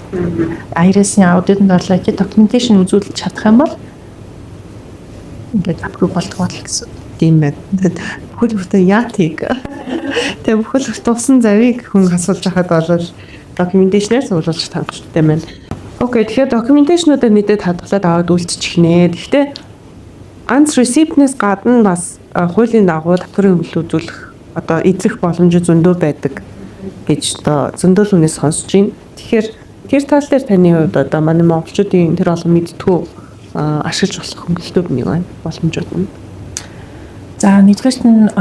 A: IRS-ийн аудитанд орлоо чи documentation үзүүлж чадах юм бол ингээд approve болдог бол гэсэн.
B: Тийм байна. Тэгээд бүхэл бүтэн яатыг. Тэгээ бүхэл тулсан завийг хүн асуулж байхад бол documentation-аар суулгаж хангалттай байна. Okay, тэгэхээр documentation-уудаа мэдээд хадгалаад аваад үлдчихнэ. Гэхдээ ганц receipt-нээс гадна бас хуулийн дагуу татварын хөнгөлөлт үзүүлэх, одоо эзэх боломж зөндөө байдаг гэж одоо зөндөө л хүнээс сонсож байна. Тэгэхээр тэр тал дээр таны хувьд одоо манай монголчуудын тэр олон мэдтгүү ашиглаж болох хөнгөлөлтүүд нь юу байна? Боломжууд нь.
A: За, нэгдүгээрт нь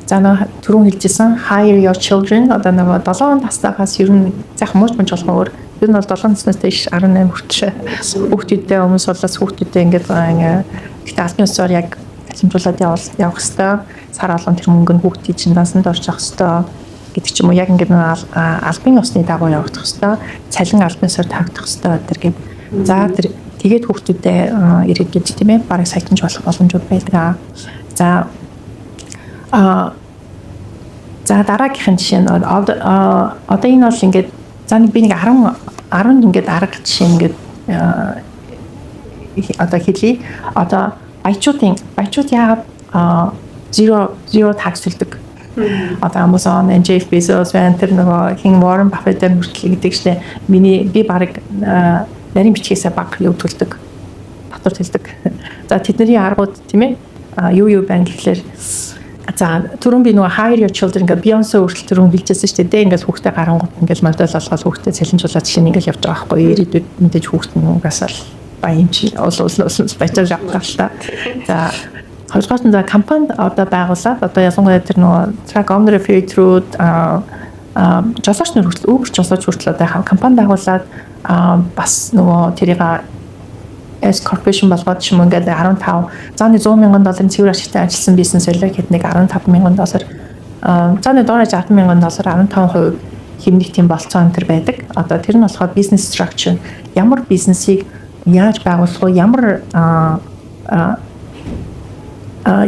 A: за нөгөө түрүүн хэлжсэн hire your children, одоо нөгөө 7 настайгаас ер нь заах мууч мууч болох өөр. Ер нь бол 7 наснаас дээш 18 хүртэл хүүхдүүдтэй хүмүүс болоос хүүхдүүдтэй ингээд гэхдээ албан ёсоор яг цалинжуулаад явах хэвээр, сар болгон тэр мөнгө нь хүүхдийн чинь дансанд орж явах хэвээр гэдэг ч юм уу, яг ингээд нөгөө албан ёсны дагуу явагдах хэвээр, цалин албан ёсоор тавигдах хэвээр тэр гэв. За, тэр тэгээд хүүхдүүдэд иргэд тийм ээ бараг саятанж болох боломжууд байдаг. За а за дараагийнх нь жишээ нь одоо энэ бол ингээд за нэг би нэг 10 10 ингээд арга жишээ ингээд одоо хэлье. Одоо баячууд яагаад zero tax төлдөг? Одоо Amazon, Jeff Bezos, байна, тэр нөгөө хин Warren Buffett дээр хүртэл гэдэг шнэ миний би баг нарийн бичгээсээ бага юу төлдөг. Татвар төлдөг. За, тэдний аргууд тийм ээ юу юу байна гэхлээр, за, түрүүн би нөгөө hire your children гэдэг Beyoncé хүртэл түрүүн хэлжсэн шүү дээ. Ингээл хүүхдээ гарангууд ингээл модель болгоод хүүхдээ цалинжуулаад жишээ нь ингээл явж байгаа байхгүй. Ирээдүйд мэдээж хүүхд нь угаасаа л баян чи уул баяжаар явах гал та. За, хоёрдугаар нь за компани одоо байгуулад одоо ялангуяа тэр нөгөө truck owner operator-ууд а жолооч нар хүртэл, Uber жолооч хүртэл одоо компани байгуулад бас нөгөө тэрийг S corporation болгоод ч юм уу ингээд 15 за нэг 100 мянган долларын цэвэр ашигтай ажилласан бизнес байлаа гэхэд нэг 15 мянган доллар, за нэг доор 60 мянган доллар 15% хэмнэх тийм болцоо энэ төр байдаг. Одоо тэр нь болохоор business structure, ямар бизнесийг яаж байгуулах вэ?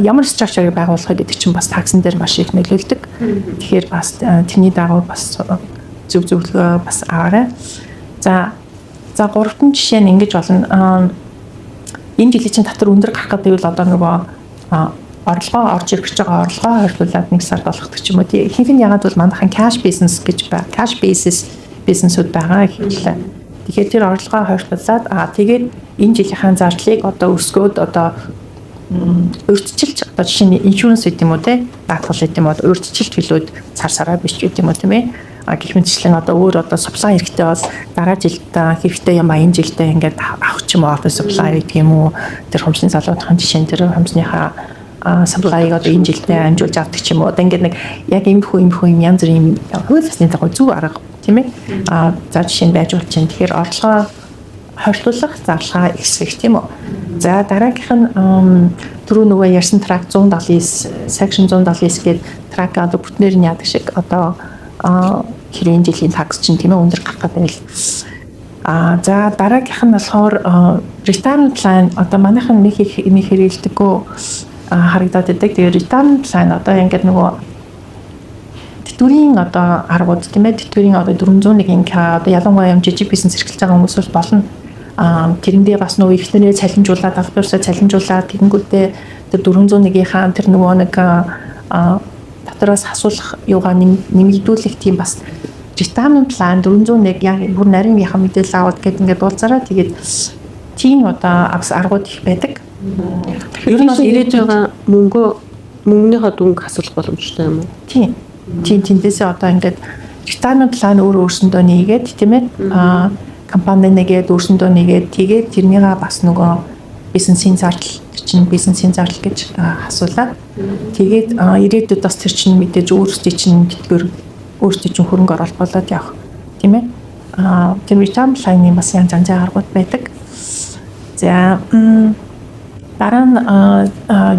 A: Ямар structure-ыг байгуулах вэ гэдэг чинь бас tax-ан дээр маш их нөлөөлдөг. Тэгэхээр бас тэрний дагуу бас зөв зөвлөгөө бас аваарай. За, гуравтан жишээ нь ингэж болно. Энэ жилийн чинь татвар өндөр гарах гэдэг бол одоо нөгөө орлогоо, орж ирэх гэж байгаа орлогоо хойшлуулад нэг сард олгодог ч юм уу. Ихэнх нь ягаад бол манайхан cash business гэж бай. Cash basis бизнесүүд байгаа гэхэлээ. Тэгэхээр тэр орлогоо хойшлуулад тэгээд энэ жилийнхаа зардлыг одоо өсгөөд, одоо урьдчилж, одоо жишээ нь insurance гэдэг юм уу те, даатгал гэдэг юм уу, урьдчилж төлөөд сар сараа биш гэдэг юм уу тийм ээ. Гэх мэтчлэн одоо өөр одоо supply хэрэгтэй бол дараа жилд хэрэгтэй юм а энэ жилдээ ингээд авах ч юм уу, office supply гэдэг юм уу, тэр хумсны залуудын жишээ нь тэр хумсныхаа supply-ыг одоо энэ жилдээ амжуулж авдаг ч юм уу. Одоо ингээд нэг яг иймэрхүү юм янз бүрийн хууль ёсны дагуу зөв арга тийм ээ. За, жишээ нь байж болж чинь. Тэгэхээр орлогоо хойшлуулах, зарлахаа ихсгэх тийм үү. За, дараагийнх нь түрүү нөгөө ярьсан track 179, section 179 гээд track одоо бүтнээр нь яадаг шиг одоо хэрэг жилийн tax чинь тийм ээ өндөр гарах гэдэг л. За, дараагийнх нь болохоор retirement plan, одоо манайхан нэг их нэг хэрэглэдэггүй харагдаад байдаг. Тэгээ retirement plan одоо ингээд нөгөө тэтгэврийн одоо аргууд тийм ээ, тэтгэврийн одоо 401 K, одоо ялангуяа юм жижиг бизнес эрхэлж байгаа хүмүүс бол болно. Тэрэндээ бас нөгөө эхнэрээ цалинжуулаад, аль биесээ цалинжуулаад тэгэнгүүтээ тэр 401-ийнхаа тэр нөгөө нэг татвараас хасуулах юугаа нэмэгдүүлэх тийм бас retirement plan 401 яг бүр нарийн яхан мэдээлэл аваад гээд ингээд дуулцаараа, тэгээд тийм одоо бас аргууд их байдаг.
B: Ер нь бол ирээд байгаа мөнгөнийхөө дүнг хасуулах боломжтой юм уу?
A: Тийм. Тийм, тэндээсээ одоо ингээд retirement plan өөр өөрсөндөө нээгээд тийм ээ. Компани нэгээд өөрсөндөө нээгээд тэгээд тэрнийгээ бас нөгөө бизнесийн зардал, тэр чинь бизнесийн зардал гэж хасуулаад тэгээд ирээдүйд бас тэр чинь мэдээж өөрсдийн чинь тэтгэвэр, өөрсдийн чинь хөрөнгө оруулалт болоод явах тийм ээ. Тэр retirement plan-ы бас янз янзын аргууд байдаг. За Дараа нь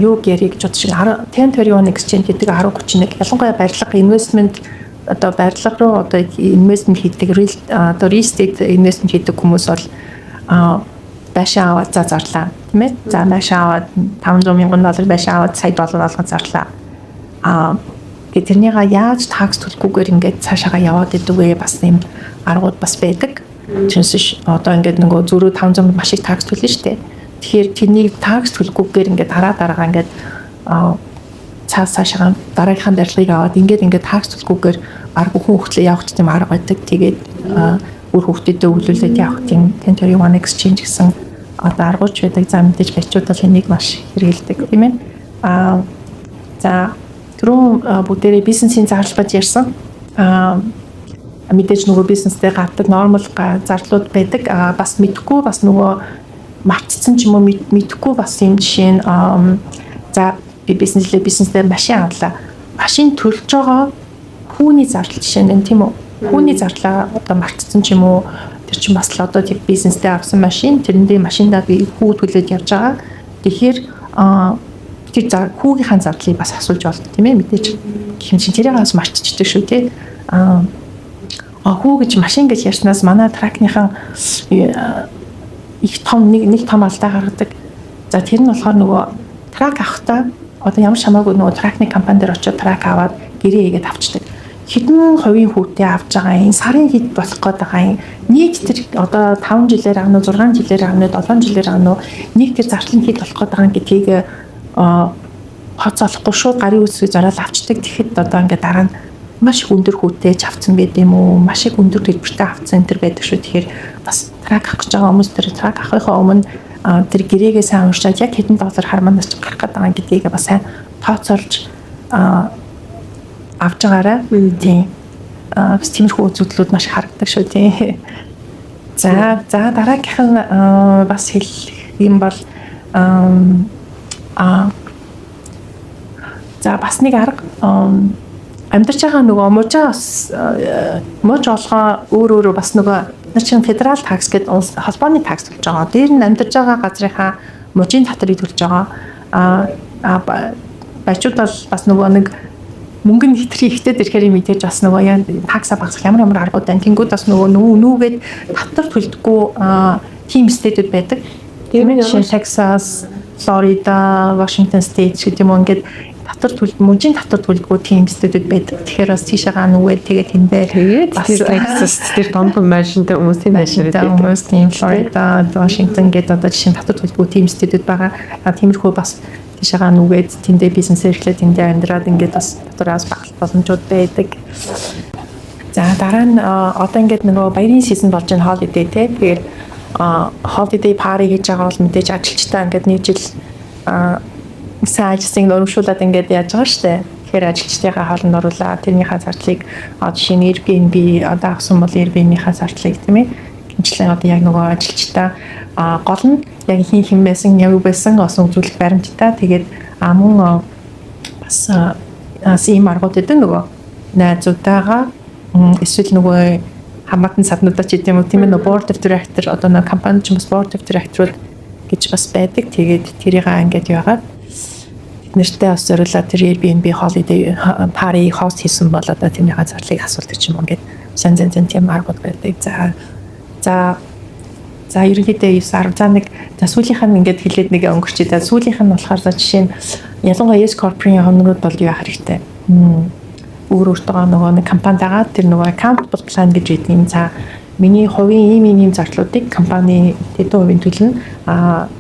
A: юу ярих гэж бодож шиг 1031 exchange гэдэг 1031, ялангуяа барилга investment, одоо барилга руу одоо investment хийдэг, real, одоо real estate investment хийдэг хүмүүс бол байшин аваад, за, зарлаа, тийм ээ. За, байшин аваад 500 мянган доллар байшин аваад сая доллар болгон зарлаа. Тэгээ тэрнийга яаж tax төлөхгүйгээр ингээд цаашаага яваад идэг вэ, бас юм аргууд бас байдаг. Тэрнээс одоо ингээд нөгөө зөрүү 500 маш их tax төлнө шүү дээ. Тэгэхээр тэрнийг tax төлөхгүйгээр ингээд дараа дараагаа ингээд цааш цаашаа дараагийнхаа барилгыг аваад ингээд ингээд tax төлөхгүйгээр баг хүн хөлтлөө явах тийм арга байдаг. Тэгээд үр хүүхдүүдэд өвлүүлээд явах тийм 1031 exchange гэсэн одоо аргууч байдаг. За, мэдээж баячууд бол энийг маш хэрэглэдэг, тийм ээ. За, түрүүн бүгдээрээ бизнесийн зардал баж ярьсан. Мэдээж нөгөө бизнестэй гаддаг normal зардлууд байдаг. Бас мэдхгүй, бас нөгөө мартцсан ч юм уу, мэдхгүй бас юм жишээ нь, за, би бизнеслээ, бизнестэй машин авлаа. Машин төлж байгаа хүүний зардал жишээ нь, тийм үү? Хүүний зардлаа одоо мартцсан ч юм уу, тэр чинь бас л одоо тийм бизнестэй авсан машин, тэрэндээ машиндаа би хүү төлөөд явж байгаа. Тэгэхээр тэр хүүгийнхаа зардлыг бас асууж болно, тийм ээ, мэдээж. Гэх юм чинь тэрийг бас мартчихдаг шүү, тий. А хүү гэж, машин гэж ярьснаас манай truck ныхан их том нэг том алдаа гаргадаг. За, тэр нь болохоор нөгөө truck авахдаа одоо ямар ч хамаагүй нөгөө truck ны компани дээр очиод truck аваад гэрээ хийгээд авчдаг. Хэдэн хувийн хүүтэй авч байгаа юм, сарын хэд болох гээд байгаа юм. Нийт тэр одоо 5 жилээр авна уу, 6 жилээр авна уу, 7 жилээр авна уу, нэг тэр зардал нь хэд болох гээд байгаа гэдгийг тооцоолохгүй шууд гарын үсгийг зориул авчдаг. Тэгэхэд одоо ингээд дараа нь маш их өндөр хүүтэй ч авцсан байд юм уу, маш их өндөр төлбөртэй авцсан энэ төр байдаг шүү. Тэгэхээр бас truck авах гэж байгаа хүмүүс тэр truck авахынхаа өмнө тэр гэрээгээ сайн уншаад, яг хэдэн доллар харманаас ч гарах гээд байгаа гэдгийг бас сайн тооцоолж авч байгаарай. Тийм. Бас тиймэрхүү үзэгдлүүд маш харагдаг шүү, тийм. За, дараагийнх нь бас хэлэх юм бол за, бас нэг арга, амьдарч байгаа нөгөө мужаа бас муж олгоо өөр өөрөө бас нөгөө нар чинь federal tax гэдэг улс холбооны tax төлж байгаа. Дээр нь амьдарч байгаа газрынхаа мужийн татварыг төлж байгаа. А баячууд бол бас нөгөө нэг мөнгө нь хитрхи ихтэй ирэхээр мэдээж бас нөгөө яа tax аа багасгах ямар ямар аргууд байна. Тэнгүүд бас нөгөө нүүгээд татвар төлдөггүй тийм state үүд байдаг. Тийм ээ, жишээ нь Texas, Florida, Washington State гэдэг юм уу, ингээд татвар төлд мужийн татвар төлдөггүй тийм state үүд байдаг. Тэгэхээр бас тийшээгаа нүгээд тэгээд тэндээ
B: Тэгээд
A: бас
B: тэр Texas тэр том том машинтай хүмүүс тийм
A: машинтай хүмүүс, тийм, Florida, Washington гэдэг одоо жишээ нь татвар төлдөггүй тийм state үүд байгаа. А тиймэрхүү бас тийшээгаа нүгээд тэндээ бизнес эрхлээд, тэндээ амьдраад ингээд бас татвараас багасгах боломжууд байдаг. За, дараа нь одоо ингээд нөгөө баярын season болж байна, holiday те. Тэгээд holiday party хийж байгаа бол мэдээж ажилчдаа ингээд нэг жил сайн ажилласыг өргөмжлүүлээд ингээд яаж байгаа штэ. Тэгэхээр ажилчдынхаа хоолнд оруулаад тэрнийхээ зардлыг, жишээ нь Airbnb одоо авсан бол Airbnb-ийнхаа зардлыг, тийм ээ. Гинчлэн одоо яг нөгөө ажилчдаа гол нь яг хин хэн байсан, яг юу байсан бас үзүүлэх баримттай. Тэгээд мөн бас бас ийм аргууд өгдөг, нөгөө найзуудтайгаа эсвэл нөгөө хамаатан саднуудаа ч гэдэм үү, тийм ээ, нөгөө board of director, одоо нөгөө компани ч бас board of director гэж бас байдаг. Тэгээд тэрийг ингээд яагаад тэд нартай бас зориулаад тэр Airbnb holiday party host хийсэн бол одоо тэрнийхээ зарлыг асуулдаг ч юм уу, ингээд янз янзын тийм аргууд байдаг. За, ерөнхийдөө 9 10, за, нэг, за, сүүлийнх нь ингээд хэлээд нэг өнгөрчээ. За, сүүлийнх нь болохоор, за, жишээ нь ялангуяа S corporation хонорууд бол юу яах хэрэгтэй. Өөр өөртөө нөгөө нэг компанитайгаа тэр нөгөө accountable plan гэж байдаг юм. За, миний хувийн ийм ийм ийм зардлуудыг компани тэдэн хувийн төлнө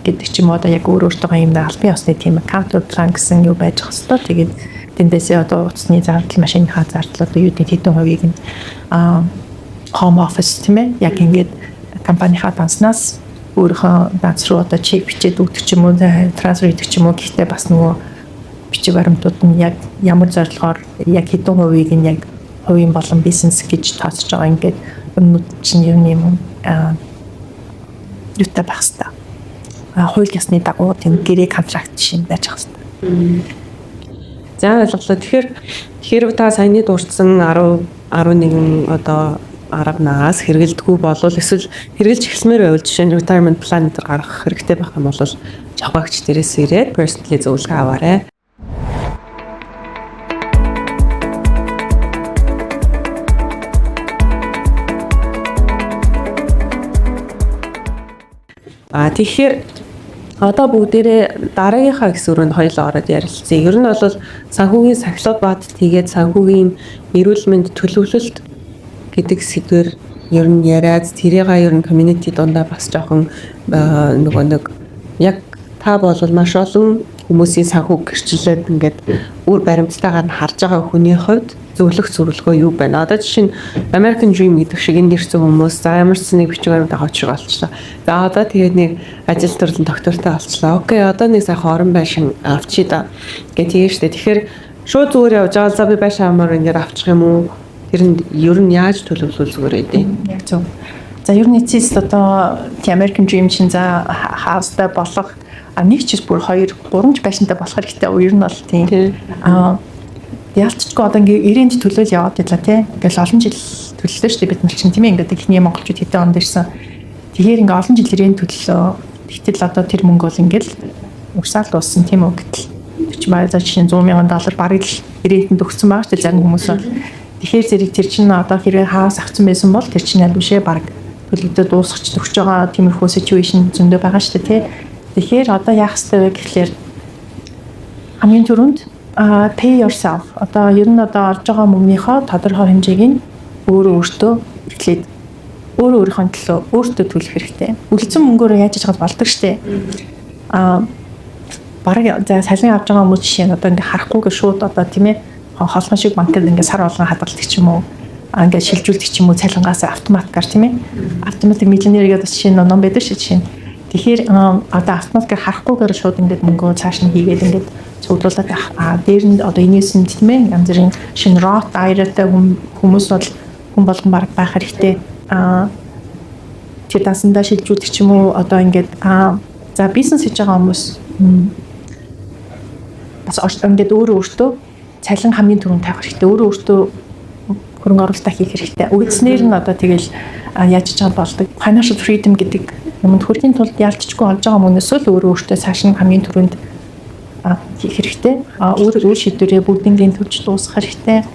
A: гэдэг ч юм уу, одоо яг өөр өөртөө ийм нэг албан ёсны тийм accountable plan гэсэн юу байж ах хэвээр. Тэгээд тэндээсээ одоо утасны зардал, машиныхаа зардал, одоо юу гэдэг тэдэн хувийг нь home office, тийм ээ, яг ингээд компанийнхаа данснаас өөрийнхөө данс руу одоо чек бичээд өгдөг ч юм уу, transfer хийдэг ч юм уу. Гэхдээ бас нөгөө бичиг баримтууд нь яг ямар зорилгоор, яг хэдэн хувийг нь яг хувийн болон бизнес гэж тооцож байгаа, ингээд юмнууд чинь ер нь юм юутай байх хэвээр. Хууль ёсны дагуу тийм гэрээ, contract жишээ байж ах хэвээр.
B: За, ойлголоо. Тэгэхээр хэрв та саяны дурдсан 10 11 одоо арга нагаас хэрэгэлдэггүй болвол, эсвэл хэрэгжилж эхэлсмээр байвал, жишээ нь retirement plan энэ гаргах хэрэгтэй байх юм бол Зохиогч дээрээс ирээд personally зөвлөгөө аваарай. А тэгэхээр одоо бүгдээрээ дараагийнхаа гэсэн өрөөнд хоёулаа ороод ярилцъя. Ер нь бол санхүүгийн сахилга бат, тэгээд санхүүгийн эрүүл мэнд төлөвлөлт гэдэг сэдвэр ер нь яриад тэрийг ер нь community дундаа бас жоохон нөгөө нэг яг та бол маш олон хүмүүсийн санхүү гэрчлээд ингээд үр баримттайгаар нь харж байгаа хүний хувьд зөвлөх зөвлөгөө юу байна? Одоо жишээ нь American Dream гэдэг шиг энд ирсэн хүмүүс за ямар ч нэг бичиг баримт авах шиг болчихлоо. За одоо тэгээд нэг ажил төрлөн доктортой болчихлоо. Окей, одоо нэг сайхан орон байшин авчий да. Гэ тэгээ штэ. Тэгэхээр шууд зүгээр явж байгаа за би байшин авмаар ингээд авчих юм уу? Тэр нь ер нь яаж төлөвлөл зүгээр ээ?
A: Яг зөв. За ер нь эцэст одоо American Dream чинь за house-тай болох нэг ч бүр 2 3 ч байшинтай болох хэрэгтэй. Ер нь бол тийм. Аа ялцчгүй одоо ингээ 90-д төлөөл яваад байлаа тий. Ингээл олон жил төллөө шүү дээ бид нар чинь тийм ээ ингээд эхний монголчууд хэдэн онд ирсэн. Тэгэхээр ингээ олон жил 90-д төллөө. Тэгтэл одоо тэр мөнгө бол ингээл угсаал дууссан тийм үү гэтэл тэр чинь баяа за жишээ нь 100 мянган доллар бараг л 90-д өгсөн байгаа шүү дээ зарим хүмүүс бол. Тэгэхээр зэрэг тэр чинь одоо хэрвээ хаас авсан байсан бол тэр чинь аль бишээ бараг төлөгдөө дуусгах төгсөж байгаа тиймэрхүү situation зөндөө байгаа шүү дээ тий. Тэгэхээр одоо яах ёстой вэ гэхлээр хамгийн түрүүнд pay yourself. Одоо ер нь одоо олж байгаа мөнгөнийхөө тодорхой хэмжээг нь өөрөө өөртөө эхлээд өөрөө өөрийнхөө төлөө өөртөө төлөх хэрэгтэй. Үлдсэн мөнгөөрөө яаж яж болдог штэ. Бараг за салин авч байгаа хүмүүс жишээ нь одоо ингээ харахгүйгээр шууд одоо тийм ээ холгон шиг банкд ингээ сар болгон хадгалдаг ч юм уу ингээ шилжүүлдэг ч юм уу цалингаас автоматикаар тийм ээ. Автоматик миллионер гэдэг бас жишээ нь ном байдаг шүү жишээ нь. Тэгэхээр одоо автоматикаар харахгүйгээр шууд ингээд мөнгөө цааш нь хийгээд ингээд цуглуулад байх. А дээр нь одоо энэс нь тийм ээ янз бүрийн шинэ Roth IRA-тай хүмүүс бол хүн болгон бараг байх хэрэгтэй. А тэр дансандаа шилжүүлэх ч юм уу одоо ингээд за бизнес хийж байгаа хүмүүс бас ингээд өөрөө өөртөө цалин хамгийн түрүүнд тавих хэрэгтэй. Өөрөө өөртөө хөрөнгө оруулалтаа хийх хэрэгтэй. Үгдснээр нь одоо тэгэл яаж ч болдог. Financial freedom гэдэг юмд хүрэхийн тулд ялцчгүй олж байгаа мөнгөөсөө л өөрөө өөртөө цааш нь хамгийн түрүүнд хийх хэрэгтэй. Өөр өөр шийдвэрээ бүгднийг төлж дуусгах хэрэгтэй.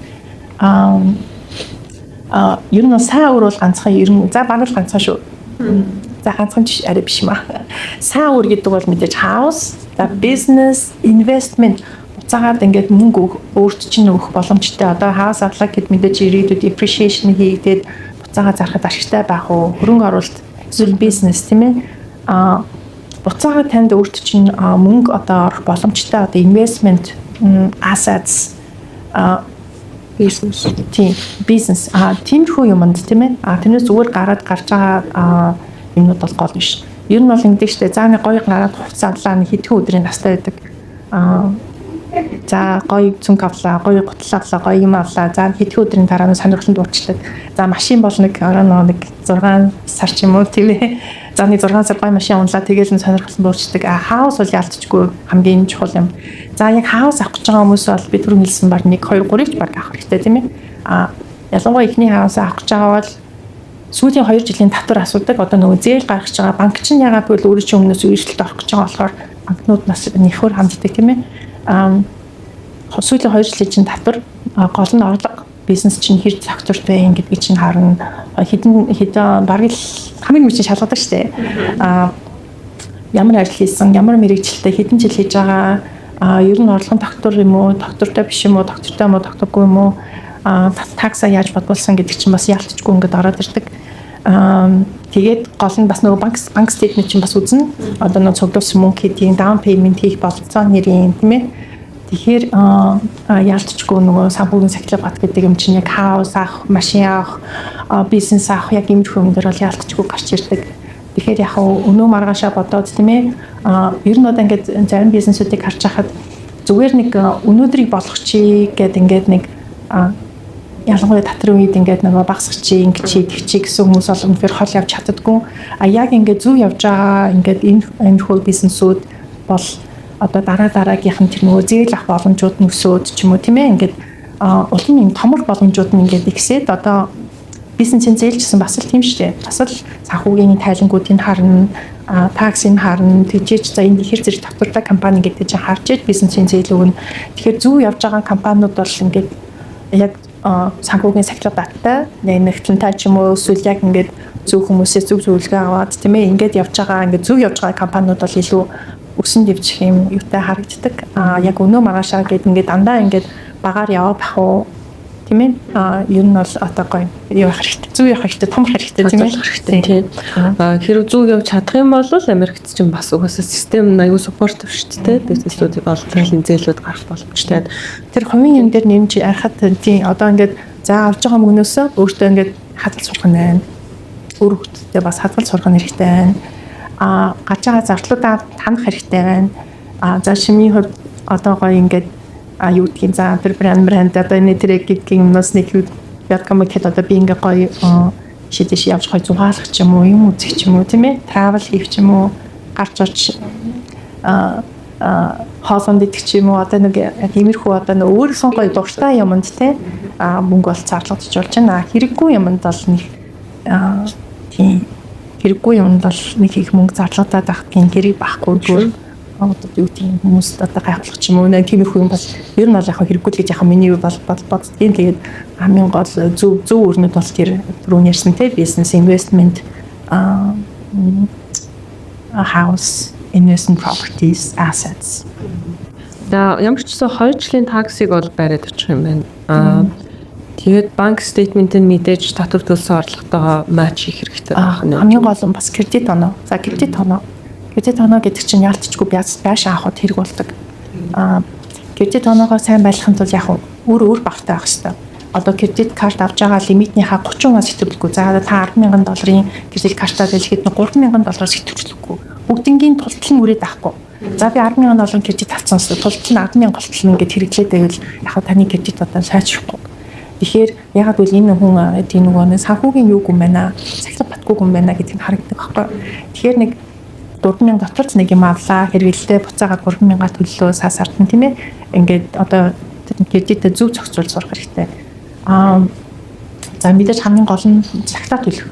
A: Ер нь сайн өөр бол ганцхан ер нь за бараг л ганцхан шүү. За ганцхан ч арай биш юм аа. Сайн үр гэдэг бол мэдээж house, за business, investment буцаагаад ингээд мөнгө өөрт чинь өгөх боломжтой. Одоо house авлаа гэд мэдээж ирээдүйд depreciation хийгдээд буцаагаа зарахад ашигтай байх уу? Хөрөнгө оруулалт эсвэл бизнес тийм ээ. Буцаагаа танд өөрт чинь мөнгө одоо орох боломжтой одоо investment assets
B: бизнес
A: тийм бизнес тиймэрхүү юмд тийм ээ. Тэрнээс зүгээр гараад гарч байгаа юмнууд бол гол биш. Ер нь бол ингэдэг штэ. За нэг гоё гараад хувцас авлаа нэг хэдхэн өдрийн настай байдаг. За гоё цүнх авлаа, гоё гутал авлаа, гоё юм авлаа. За хэдхэн өдрийн дараа нь сонирхолтой дуурчлаа. За машин бол нэг орой нэг 6 сар ч юм уу тийм ээ. За нэг 6 сар гоё машин унлаа. Тэгэл нь сонирхолтой дуурчдаг. Хаус бол ялцчгүй хамгийн чухал юм. За яг хаус авах гэж байгаа хүмүүс бол би түрүүн хэлсэн баг 1 2 3-ыг ч баг авах хэрэгтэй тийм ээ. Ялангуяа эхний хаус авах гэж байгаа бол сүүлийн 2 жилийн татвар асуудаг. Одоо нөгөө зээл гаргаж байгаа банк чинь ягаад гэвэл өөрөө чинь өмнөөс эрсдэлд орох гэж байгаа болохоор банкнууд нас нэвхөр ханддаг тийм ээ. Сүүлийн 2 жилийн чинь татвар гол нь орлого бизнес чинь хэр сакторт вэ гэдгийг чинь харна. Хэдэн хэдэн бараг л хамгийн мэд чинь шалгадаг штэ. Ямар ажил хийсэн, ямар мэрэгчлээ, хэдэн жил хийж байгаа, ер нь орлогын доктор юм уу, доктортой биш юм уу, доктортой юм уу, докторгүй юм уу, такса яаж бодуулсан гэдэг чинь бас яалтчгүй ингээд ороод ирдэг. Тэгээд гол нь бас нөгөө банк стейтмент чинь бас үзнэ. Одоо нөгөө цуглуулсан мөнгө хэдийн down payment хийх бололцоо нэрийн тийм ээ. Тэгэхээр яалтчгүй нөгөө санхүүгийн сахилга бат гэдэг юм чинь яг хаус авах, машин авах, бизнес авах яг иймэрхүү юм дээр бол яалтчгүй гарч ирдэг. Тэгэхээр яг өнөө маргаашаа бодоод тийм ээ. Ер нь одоо ингээд зарим бизнесүүдийг харж байхад зүгээр нэг өнөөдрийг болгочих гэд ингээд нэг ялангуяа татрын үед ингээд нөгөө багсах чи, ингэ чи, тэг чи гэсэн хүмүүс бол үнэхээр хол явж чаддаггүй. А яг ингээд зөв явж байгаа ингээд энэ иймэрхүү бизнесүүд бол одоо дараа дараагийнх нь тэр нөгөө зээл авах боломжууд нь өсөөд ч юм уу тийм ээ ингээд улам юм томор боломжууд нь ингээд ихсээд одоо бизнесийн зээл гэсэн бас л тийм шүү дээ. Бас л санхүүгийн тайлангуудыг харна, Tax-ыг харна, тэгжээч за энэ хэр зэрэг тогтвортой компани гэдэг чинь харж иж бизнесийн зээл өгнө. Тэгэхээр зөв явж байгаа компаниуд бол ингээд яг санхүүгийн сахилга баттай, нэгтлэнтэй ч юм уу, эсвэл яг ингээд зөв хүмүүсээс зөв зөвлөгөө аваад, тийм ээ, ингээд явж байгаа, ингээд зөв явж байгаа компаниуд бол илүү өсөн дэвжих юм юутай харагддаг. Яг өнөө маргаашаа гэд ингээд дандаа ингээд багаар яваа бах уу, тийм ээ. Ер нь бол одоо гоё явах хэрэгтэй. Зөв явах хэрэгтэй, том хэрэгтэй, тийм ээ.
B: Хэрэгтэй, тийм. Хэрэг зөв явж чадах юм бол Америкт ч бас угаасаа систем аюу supportive шүү дээ. Бизнесүүд олон төрлийн зээлүүд гарах боломжтой.
A: Тэр хувийн юм дээр нэмж ярихад, тийм, одоо ингээд за авж байгаа мөнгнөөсөө өөртөө ингээд хадгалж сурах нь байна. Үр хөвгтдээ бас хадгалж сурах нь хэрэгтэй байна. Гарч байгаа зардлуудаа танах хэрэгтэй байна. За, шимийн хувьд одоо гоё ингээд юу гэдгийг, за, тэр брэнд брэнд одоо энэ тэр гэдгийг юмнаас нэг юу ядгам гэхэд одоо би ингээ гоё шидэж явж гоё зугаалах ч юм уу, юм үзэх ч юм уу, тийм ээ, travel хийх ч юм уу, гарч орч а хоолонд идэх ч юм уу, одоо нэг яг иймэрхүү одоо нэг өөрсөн гоё дуртай юмд те мөнгө бол зарлагдаж болж байна. Хэрэггүй юмд бол нэг тийм, хэрэггүй юмд бол нэг их мөнгө зарлагдаад байх тийм хэрэг байхгүй зүгээр одоо юу тийм хүмүүст одоо гайхуулах ч юм уу, нэг тиймэрхүү юм бол ер нь бол яг хэрэггүй л гэж яг миний бол боддгийн. Тэгээд хамгийн гол зөв зөв өрнөд бол тэр түрүүн ярьсан те бизнес, investment, house, investment properties, assets.
B: За, ямар ч гэсэн 2 жилийн tax-ыг бол бариад очих юм байна. Тэгээд банк statement нь мэдээж татвар төлсөн орлоготойгоо match хийх хэрэгтэй байх нь.
A: Хамгийн гол нь бас кредит оноо. За, кредит оноо. Кредит оноо гэдэг чинь яалтчгүй байшин авахд хэрэг болдог. Кредит оноогоо сайн байлгахын тулд яг өөр өөр багтай байх хэрэгтэй. Одоо кредит карт авч байгаа лимитнийхаа 30%-аас хэтрүүлэхгүй. За, та 10,000 долларын кредит картаа дэлгэхэд 3,000 доллароос хэтрүүлэхгүй. Бүгднгийн тултал нь үрээд авахгүй. За, би 10,000 долларын кредит авсан тултал нь 10,000 голтол нь ингээд хэрэглээд байвал яг таны кредит одоо сайжрахгүй. Тэгэхээр ягаад гэвэл энэ хүн тийм нөгөө нэг санхүүгийн юуг юм байна, сахилга батгүй юм байна гэдгийг харагддаг байхгүй. Тэгэхээр нэг 3000 дотор ч нэг юм авлаа, хэрэглэлээ, буцаагаад 3000-аа төллөө сар сард нь, тийм ээ. Ингээд одоо кредитээ зөв зохицуулж сурах хэрэгтэй. За, мэдээж хамгийн гол нь цагтаа төлөх.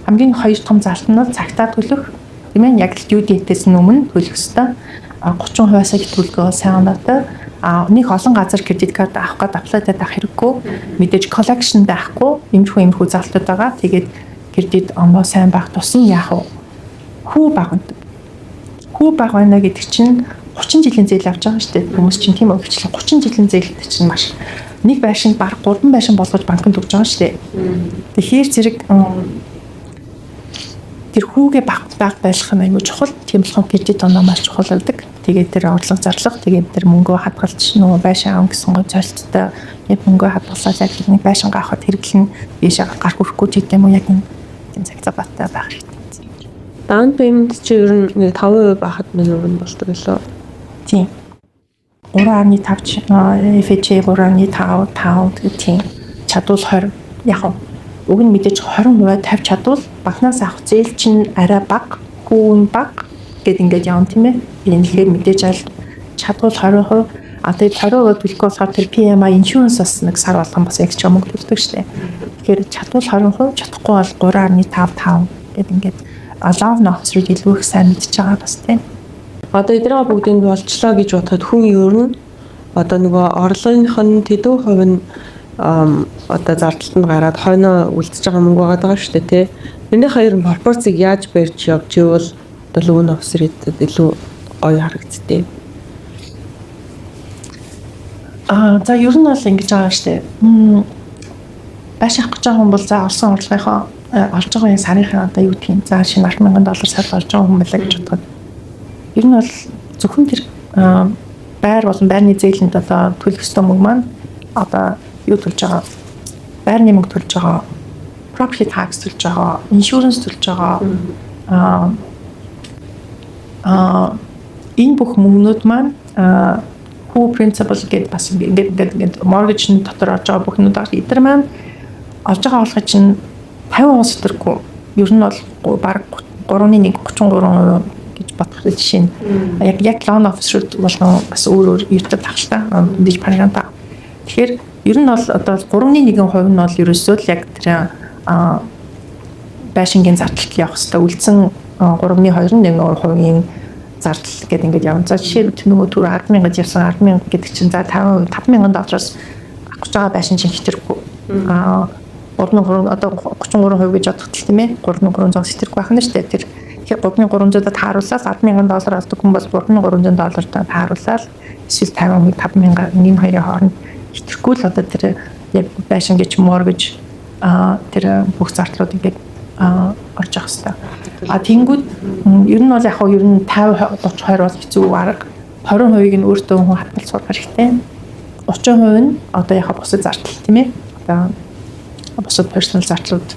A: Хамгийн хоёр том залтан нь бол цагтаа төлөх, тийм ээ, яг л due date-ээс өмнө төлөх ёстой. 30%-аас хэтрүүлгөө сайн оноотой. Нэг олон газар кредит карт авах гээд apply-даад авах хэрэггүй. Мэдээж collection байхгүй. Иймэрхүү иймэрхүү залтууд байгаа. Тэгээд кредит оноо сайн байх тусам яах вэ? Хүү бага. Хүү бага байна гэдэг чинь 30 жилийн зээл авч байгаа шүү дээ. Хүмүүс чинь тийм өгчлээ. 30 жилийн зээлтэй чинь маш нэг байшинд баг 3 байшин болгож банкнд өгч байгаа шүү дээ. Тэгэхээр зэрэг тэр хүүгээ баг баг байх нь аюул чухал. Тийм болохоор кредит оноо маш чухал байдаг. Тэгээд тэр орлого зарлага, тэгээд тэр мөнгөө хадгалж нөгөө байшин аав гэсэн гоо золттой яг мөнгөө хадгалаад яг нэг байшингаа авахад хэрэглэн бишээ гар хүрэхгүй ч гэдэм үү, яг энэ тийм цаг баттай байх хэрэгтэй.
B: Down payment чи ер нь 5% байхад минь өрн болдог лөө.
A: Тийм. 3.5, FHA 3.5 5, тийм. Чадвал 20, яг уг нь мэдээж 20% тавьж чадвал банкнаас авах зээл чинь арай бага, хүүн бага гэд ингээд явна, тийм ээ. Энэ тэгэхээр мэдээж аль чадвал 20%, тэгээд 20% төлөхгүй болохоор тэр PMI insurance бас нэг сар болгон бас extra мөнгө төлдөг шүү дээ. Тэгэхээр чадвал 20%, чадахгүй бол 3.5 5 гэд ингээд loan officer-ыг илүү их сайн мэдж байгаа бас, тийм.
B: Одоо эдгээр бүгдийг болчлоо гэж бодоход хүн ер нь одоо нөгөө орлогынх нь тэдүү хувь нь одоо зардалт нь гараад хойноо үлдэж байгаа мөнгө байгаа даа шүү дээ, тий. Тэрний хоёр пропорцийг яаж барьж явж ивэл одоо loan officer-д илүү гоё харагдтыг.
A: За, ер нь бол ингэж байгаа шүү дээ. Байшин авах гэж байгаа хүн бол за олсон орлогынхоо олж байгаа энэ сарынхаа одоо юу гэх юм, за шинэ 10,000 доллар сард олж байгаа хүн байлаа гэж бодоход ер нь бол зөвхөн тэр байр болон байрны зээлэнд одоо төлөх ёстой мөнгө маань одоо юу төлж байгаа, байрны мөнгө төлж байгаа, property tax төлж байгаа, insurance төлж байгаа, аа аа энэ бүх мөнгнүүд маань хүү principal гэдээ бас ингээд ингээд ингээд mortgage дотор орж байгаа бүх юмуд эдгээр маань олж байгаа орлого чинь 50% сэтэргүй. Ер нь бол бараг 3-1 33% гэж бодох жишээ нь. Яг яг loan officer болгон бас өөр өөр юутай тахалтай мэдээж параганта. Тэгэхээр ер нь бол одоо 3.1% нь бол ерөөсөө л яг тэр байшингийн зардалт явах хэвээр үлдсэн. 3-ны 2 нь 1% зардал гэдэг ингээд явна. За, жишээ нөгөө түр 10,000 гэж явсан, 10,000 гэдэг чинь за 50 5,000 доллароос авах гэж байгаа байшин чинь хэтрэггүй. 3300, одоо 33% гэж бодоход, тийм ээ, 3300 хэтрэггүй байх нь шүү дээ. Тэр тэгэхээр 3300-ад тааруулаад 10,000 доллар олдог хүн бол 3300 доллартай тааруулаад эсвэл 50 5000, энэ хоёрын хооронд хэтрэггүй л одоо тэр яг байшин гэж mortgage тэр бүх зардлууд ингээд орж явах хэвээр. А тэнгүүд ер нь бол яг хөө ер нь 50 30 20 бол хэцүү арга. 20%-ийг нь өөртөө хүн хадгалж сурах хэрэгтэй. 30% нь одоо яг бусад зардал, тийм ээ. Одоо бусад personal зардлууд.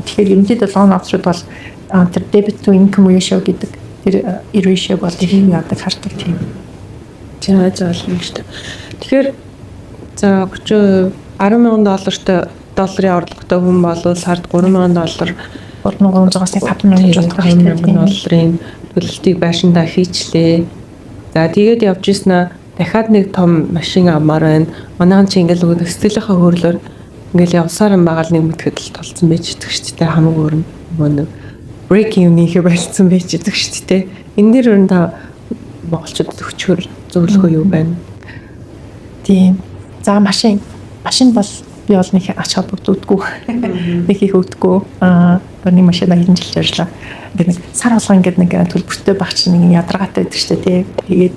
A: Тэгэхээр ерөнхийдөө loan officer бол тэр debt to income ratio гэдэг тэр ratio бол их яадаг, хардаг, тийм.
B: За, боломжтой. Тэгэхээр за 30 10,000 доллартай долларын орлоготой хүн бол сард 3,000 доллар
A: 3300-аас 5,000 гэж бодох
B: хэрэгтэй. 5,000 долларын төлөлтийг байшиндаа хийчлээ. За, тэгээд явж ирсэн дахиад нэг том машин авмаар байна. Манайхан чи ингээл нөгөө сэтгэлийнхаа хөрлөөр ингээл явсаар юм байгаа л нэг мэтгэд л толцсон байж идэг шүү дээ. Хамаг өөр нөгөө нэг break even хийхэ болцсон байж идэг шүү дээ. Энэ дээр өөр та монголчуудад өчгөр зөвлөгөө юу байна?
A: Тийм. За, машин. Машин бол би бол нэг ач холбогддоггүй. Нэг их өвдөггүй. Нэг машинаа хэдэн жил жирλээ. Ингээд нэг сар болгон ингээд нэг төлбөртэй байх чинь нэг ядаргаатай байдаг шүү дээ, тий. Тэгээд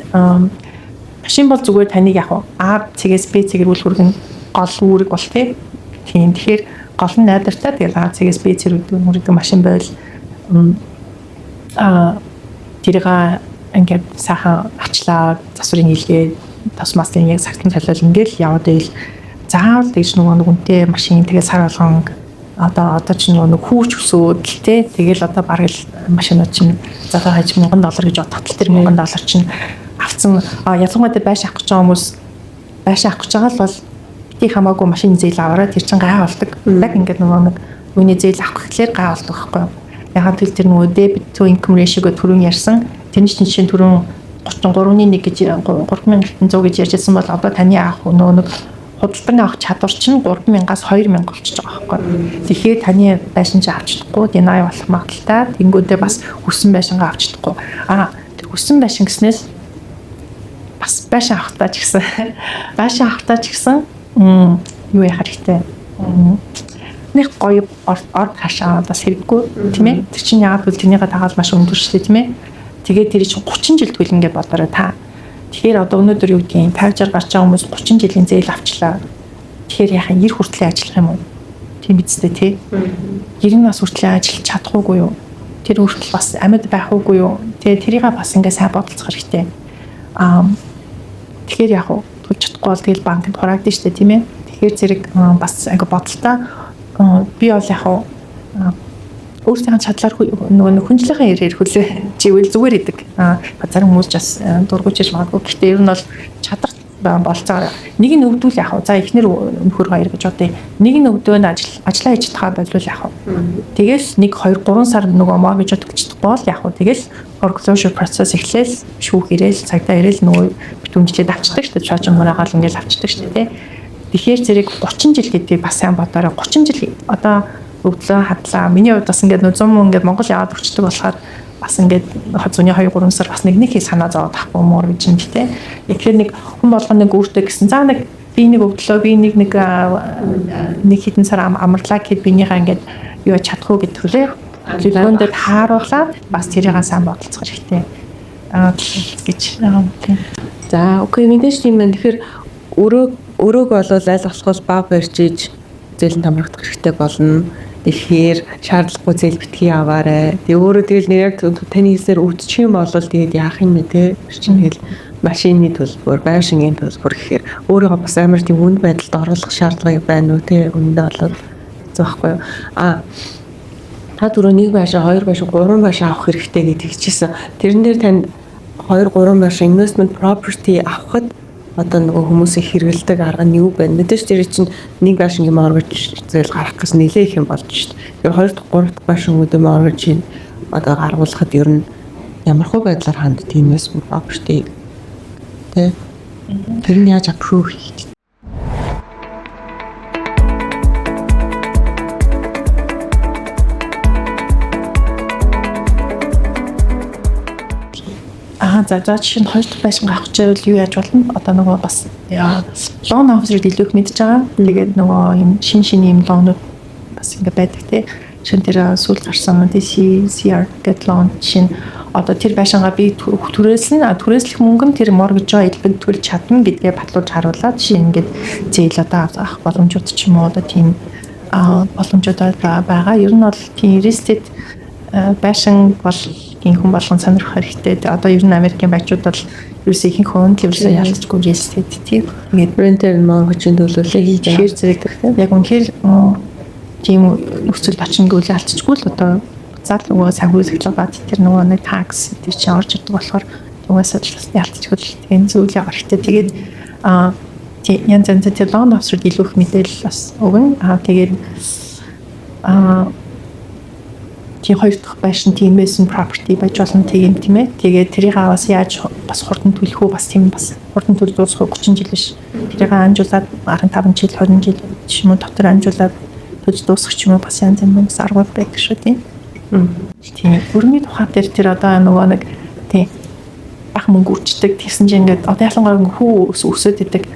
A: машин бол зүгээр таныг яг А цэгээс Б цэгээр үл хүргэн гол үүрэг бол, тий. Тийм. Тэгэхээр гол нь найдвартай. Тэгээд А цэгээс Б цэг рүү хүргэдэг машин байвал тэрийг ингээд сайхан ачлаа, засварын хийлгээ, тос маслын яг сагтан солиол ингээл яваад байвал заавал тэгж нөгөө нэг үнэтэй машин, тэгээд сар болгон одоо ч нөгөө нэг хүүч өсөөд л те, тэгэл одоо бараг л машинууд чинь залуу хаж 1000 доллар гэж бодоход тэр 1000 доллар чинь авцсан. Ялангуяа тэр байш авах гэж байгаа хүмүүс, байш авах гэж байгаа л бол бити хамаагүй машин зээл аваарай, тэр чинь гай болдог. Яг ингээд нөгөө нэг үүний зээл авах гэхлээр гай болдог байхгүй юу? Ягаад гэвэл тэр нөгөө debt to income ratio-го түрүүн ярьсан. Тэр чинь жишээ нь түрүүн 33-ны 1 гэж 3100 гэж ярьжсэн бол одоо таны авах нөгөө нэг худалдан авах чадвар чинь 3000-аас 2000 болчихж байгаа байхгүй. Тэгэхээр таны байшин чинь авч чадахгүй, deny болох магадлалтай. Тэнгүүдээ бас хүссэн байшингаа авч чадахгүй. Тэр хүссэн байшин гэснээс бас байшин авахтаа ч гэсэн юу яах хэрэгтэй. Нэг гоё орд хашаа бас хэрэггүй, тийм ээ. Тэр чинь яагаад гэвэл тэрнийгээ дагаад маш өндөр шүү дээ, тийм ээ. Тэгээд тэр чинь 30 жил төлнө гэж бодоорой та. Тэгэхээр одоо өнөөдөр юу гэдгийг 50 60 гарч байгаа хүмүүс 30 жилийн зээл авчлаа. Тэгэхээр яхаа 90 хүртлээ ажиллах юм уу? Тийм биз дээ, тий. 90 нас хүртлээ ажиллаж чадахгүй юу? Тэр хүртэл бас амьд байх уугүй юу? Тэгээ тэрийг бас ингээ сайн бодолцох хэрэгтэй. Тэгэхээр яг уу төлж чадахгүй бол тэгэл банкнд хураагдана шүү дээ, тийм ээ. Тэгэхээр зэрэг бас ингээ бодолтой би бол яг уу өөрсдийнхээ чадлаар нөгөө хүнжлийнхаа ирээр хүлээ чивэл зүгээр идэг. Зарим хүмүүс ч бас дургуйч магадгүй. Гэхдээ ер нь бол чадах болцоор нэг нь өвдүүл яг. За, эхнэр нөхөр хоёр гэж бодъё. Нэг нь өвдөө нь ажил ажиллаа хийж чадхаа болвол яг. Тэгэл 1 2 3 сар нөгөө mortgage төлж чадахгүй бол яг. Тэгэл foreclosure process эхлээл, шүүх ирээл, цагдаа ирээл, нөгөө битүүмжлээд авчдаг шүү дээ. Чоожин мураагаал ингээл авчдаг шүү дээ. Тэгэхээр зэрэг 30 жил гэдгийг бас сайн бодоорой. 30 жил одоо өвдлөө хадлаа. Миний хувьд бас ингээд 100 ингээд Монгол яваад өчтдөг болохоор бас ингээд зуны 2 3 сар бас нэг нэг санаа зовоод тахгүй mortgage юм тий. Тэгэхээр нэг хүн болгоно нэг өөртөө гэсэн за нэг би нэг өвдлөө, би нэг нэг нэг хэдэн сар амарлаа гэхэд биенийхээ ингээд юу чадах уу гэдэг төлөө төлөвлөгөөн дээр тааруулаад бас тэрийг сайн бодолцох хэрэгтэй гэж, тийм.
B: За, okay, мэдээж тийм байна. Тэгэхээр өрөөг бол аль болох бага барьж иж зээлэн хамрагдах хэрэгтэй болно. Тэгэхээр шаардлагагүй зээл битгий аваарай. Тэгээ өөрөө тэгэл нэг яг таны хэлсээр өвдчих юм бол тэгээд яах юм бэ те? Чинь тэгэл машины төлбөр, байшингийн төлбөр гэхээр өөрийгөө бас амар тийм хүнд байдалд оруулах шаардлага байна уу те? Үнэндээ болоод хэцүү байхгүй юу? Та түрүү нэг байшин, хоёр байшин, гурван байшин авах хэрэгтэй гэж хэлчихсэн. Тэрэн дээр танд 2 3 байшин investment property авахад одоо нөгөө хүмүүсийн хэрэгэлдэг арга нь юу байна? Мэдээж тэр чинь нэг байшингийн mortgage зээл гаргах гэсэн нэлээ их юм болж шүү дээ. Тэр хоёр дахь, гурав дахь байшингуудын mortgage-ийг одоо гаргуулахад ер нь ямар хөө байдлаар ханддаг investment property тэ? Тэр нь яаж approve хийх?
A: За за, жишээ нь хоёр дахь байшин авах гэж байвал юу яаж болно? Одоо нөгөө бас loan officer илүү их мэдж байгаа. Тэгээд нөгөө юм шин шин юм loan ууд бас ингээ байдаг те. Жишээ нь тэр сүүлд гарсан DSCR гэдэг loan, жишээ нь одоо тэр байшингаа би түрээслэн, түрээслэх мөнгө нь тэр mortgage оо элбэг төлж чадна гэдгээ батлуулж харуулаад, жишээ ингээд зээл одоо авах боломжууд ч юм уу, одоо тийм боломжууд байгаа. Ер нь бол тийм real estate, байшин бол хүн болгон сонирхох хэрэгтэй. Одоо ер нь Америкийн баячууд бол ерөөсөө ихэнх хүн л ерөөсөө ялцчгүй real estate, тийм.
B: Тэгээд renter mortgage-ийн төлөөлөл
A: хийж байгаа. Зэрэг яг үнэхээр тийм нөхцөлд очингөө л ялцчгүй л одоо буцаад нөгөө санхүү захиргаад тэр нөгөө нэг tax тэр чинь орж ирдэг болохоор угаасаа ялцчгүй л тийм зүйл явах хэрэгтэй. Тэгээд янз янз тэр loan officer илүү их мэдээлэл бас өгнө. Тэгээд тийм хоёр дахь байшин, тийм investment property байж болно тийм, тийм ээ. Тэгээд тэрийг бас яаж бас хурдан төлөх үү, бас тийм бас хурдан төлж дуусах 30 жил биш. Тэрийг амжуулаад 15 жил, 20 жил ч юм уу дотор амжуулаад төлж дуусгах ч юм уу, бас янз янз бас аргууд байдаг шүү, тийм. Тийм. Өрний тухай дээр тэр одоо нөгөө нэг тийм бах мөнгө үрчдэг. Тэгсэн чинь ингээд одоо ялангуяа хүү өсөөд идэг.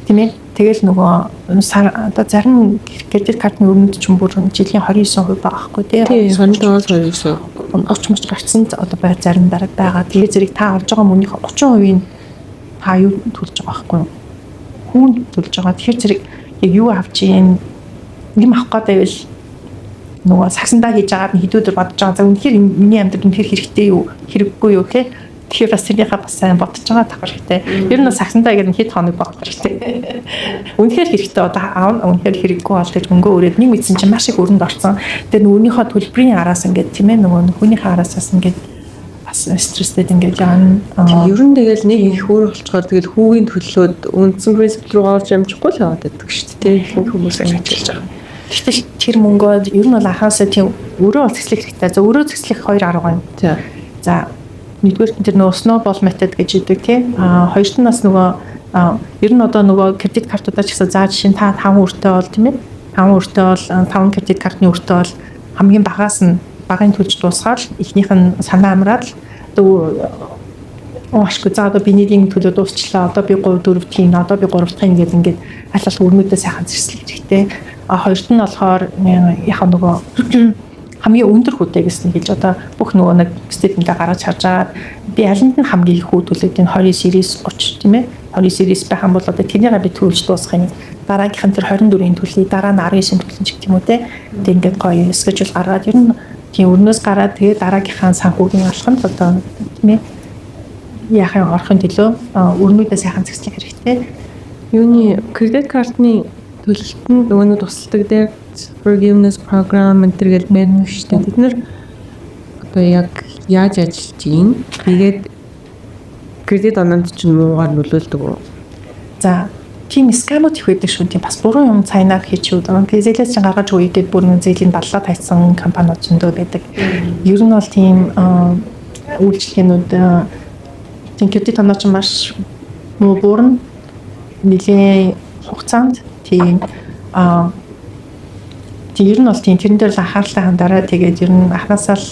A: Тийм ээ. Тэгэл нөгөө сар одоо зарим кредит картны өрнөд чинь бүр жилийн 29% байгаа байхгүй, тий.
B: Тий, 25-аас 29.
A: 30 мөч гарцсан одоо бай зарим дараг байгаа. Тэгээ зэрэг та авж байгаа мөнгөнийхөө 30%-ийг та юу төлж байгаа байхгүй юу? Хүүн төлж байгаа. Тэгэхээр зэрэг яг юу авч ийн юм авах гээд байвал нөгөө сагсандаа хийж байгаад нь хэдэн өдөр бодож байгаа. За, үнэхээр миний амьдрал үнэхээр хэрэгтэй юу? Хэрэггүй юу, те? Тэгэхээр бас тэрнийхээ бас сайн бодож байгаа тах хэрэгтэй. Ер нь сагсандаа гэдэг нь хэд хоног бодох хэрэгтэй. Үнэхээр хэрэгтэй одоо аавна, үнэхээр хэрэггүй бол тэр мөнгөө өрөөд нэг мэдсэн чинь маш их өрөнд орсон. Тэр нөгөөнийхөө төлбөрийн араас ингээд, тийм ээ, нөгөө хүнийхээ араас бас ингээд бас стресстэй ингээд яана.
B: Ер нь тэгэл нэг их өөр болчоор тэгэл хүүгийн төлөөд үндсэн принцип рүү орж амжихгүй л яваад байдаг шүү дээ. Ихэнх хүмүүс ингэж ажиллаж байгаа.
A: Тэгтэл тэр мөнгөө ер нь бол анхаасаа тийм өрөө бол цэцлэх хэрэгтэй. За, өрөө цэцлэх хоёр арга байна. За, нэгдүгээр нь тэр нөгөө snowball method гэж идэг, тийм. Хоёрт нь бас нөгөө ер нь одоо нөгөө кредит картуудаа ч гэсэн, за, жишээ нь та 5 өртөө бол, тийм ээ. 5 өртөө бол 5 кредит картны өртөө бол хамгийн багаас нь багын төлж дуусгаад эхнийх нь санаа амраад л одоо ашгүй, за, одоо би нэгin төлөө дуусчлаа. Одоо би 3 4 дахь, одоо би 3 дахь ингээд ингээд аль аль өрнүүдээ сайхан зэрэслэх хэрэгтэй. Хоёрт нь болохоор яг нөгөө хамгийн өндөр хүүтэй гэсэн хэлж одоо бүх нөгөө нэг statement ээ гаргаж харж байгаа. Би алинд нь хамгийн их хүү төлөөд, энэ 29, 90, 30, тийм ээ. 29, 99 байх юм бол одоо тэрнийг би төлж дуусгах юм. Дараагийнх нь тэр 24-ийн төлөй, дараа нь 19-ийн төлөн ч гэх юм уу, те. Тэг ингээд гоё schedule гаргаад, ер нь тийм өрнөөс гараад, тэгээ дараагийнхаа санхүүгийн алхамд одоо, тийм ээ, яахын орохын төлөө өрнүүдээ сайхан зэгслэх хэрэгтэй.
B: Юуны кредит картны төлөлтөнд нөгөө нэг тусалдаг debt forgiveness program энэ төр гэж байна шүү дээ. Тэд нар одоо яг яаж ажиллаж юм? Тэгээд кредит оноонд чинь муугаар нөлөөлдөг үү?
A: За, тийм scam ууд их байдаг шүү. Тийм бас буруу юм цайнаар хийчихүүд. Тэгээ зээлээс чинь гаргаж өгье гэдээ бүр нэг зээлийн даллаа тайцсан компаниуд зөндөө байдаг. Ер нь бол тийм үйлчлэгээнүүд, тийм кредит оноо чинь маш муу буурна. Нэлийн хугацаанд тийм тийм ер нь бол тийм тэрэн дээр л анхаарлаа хандараа. Тэгээд ер нь анхнаасаа л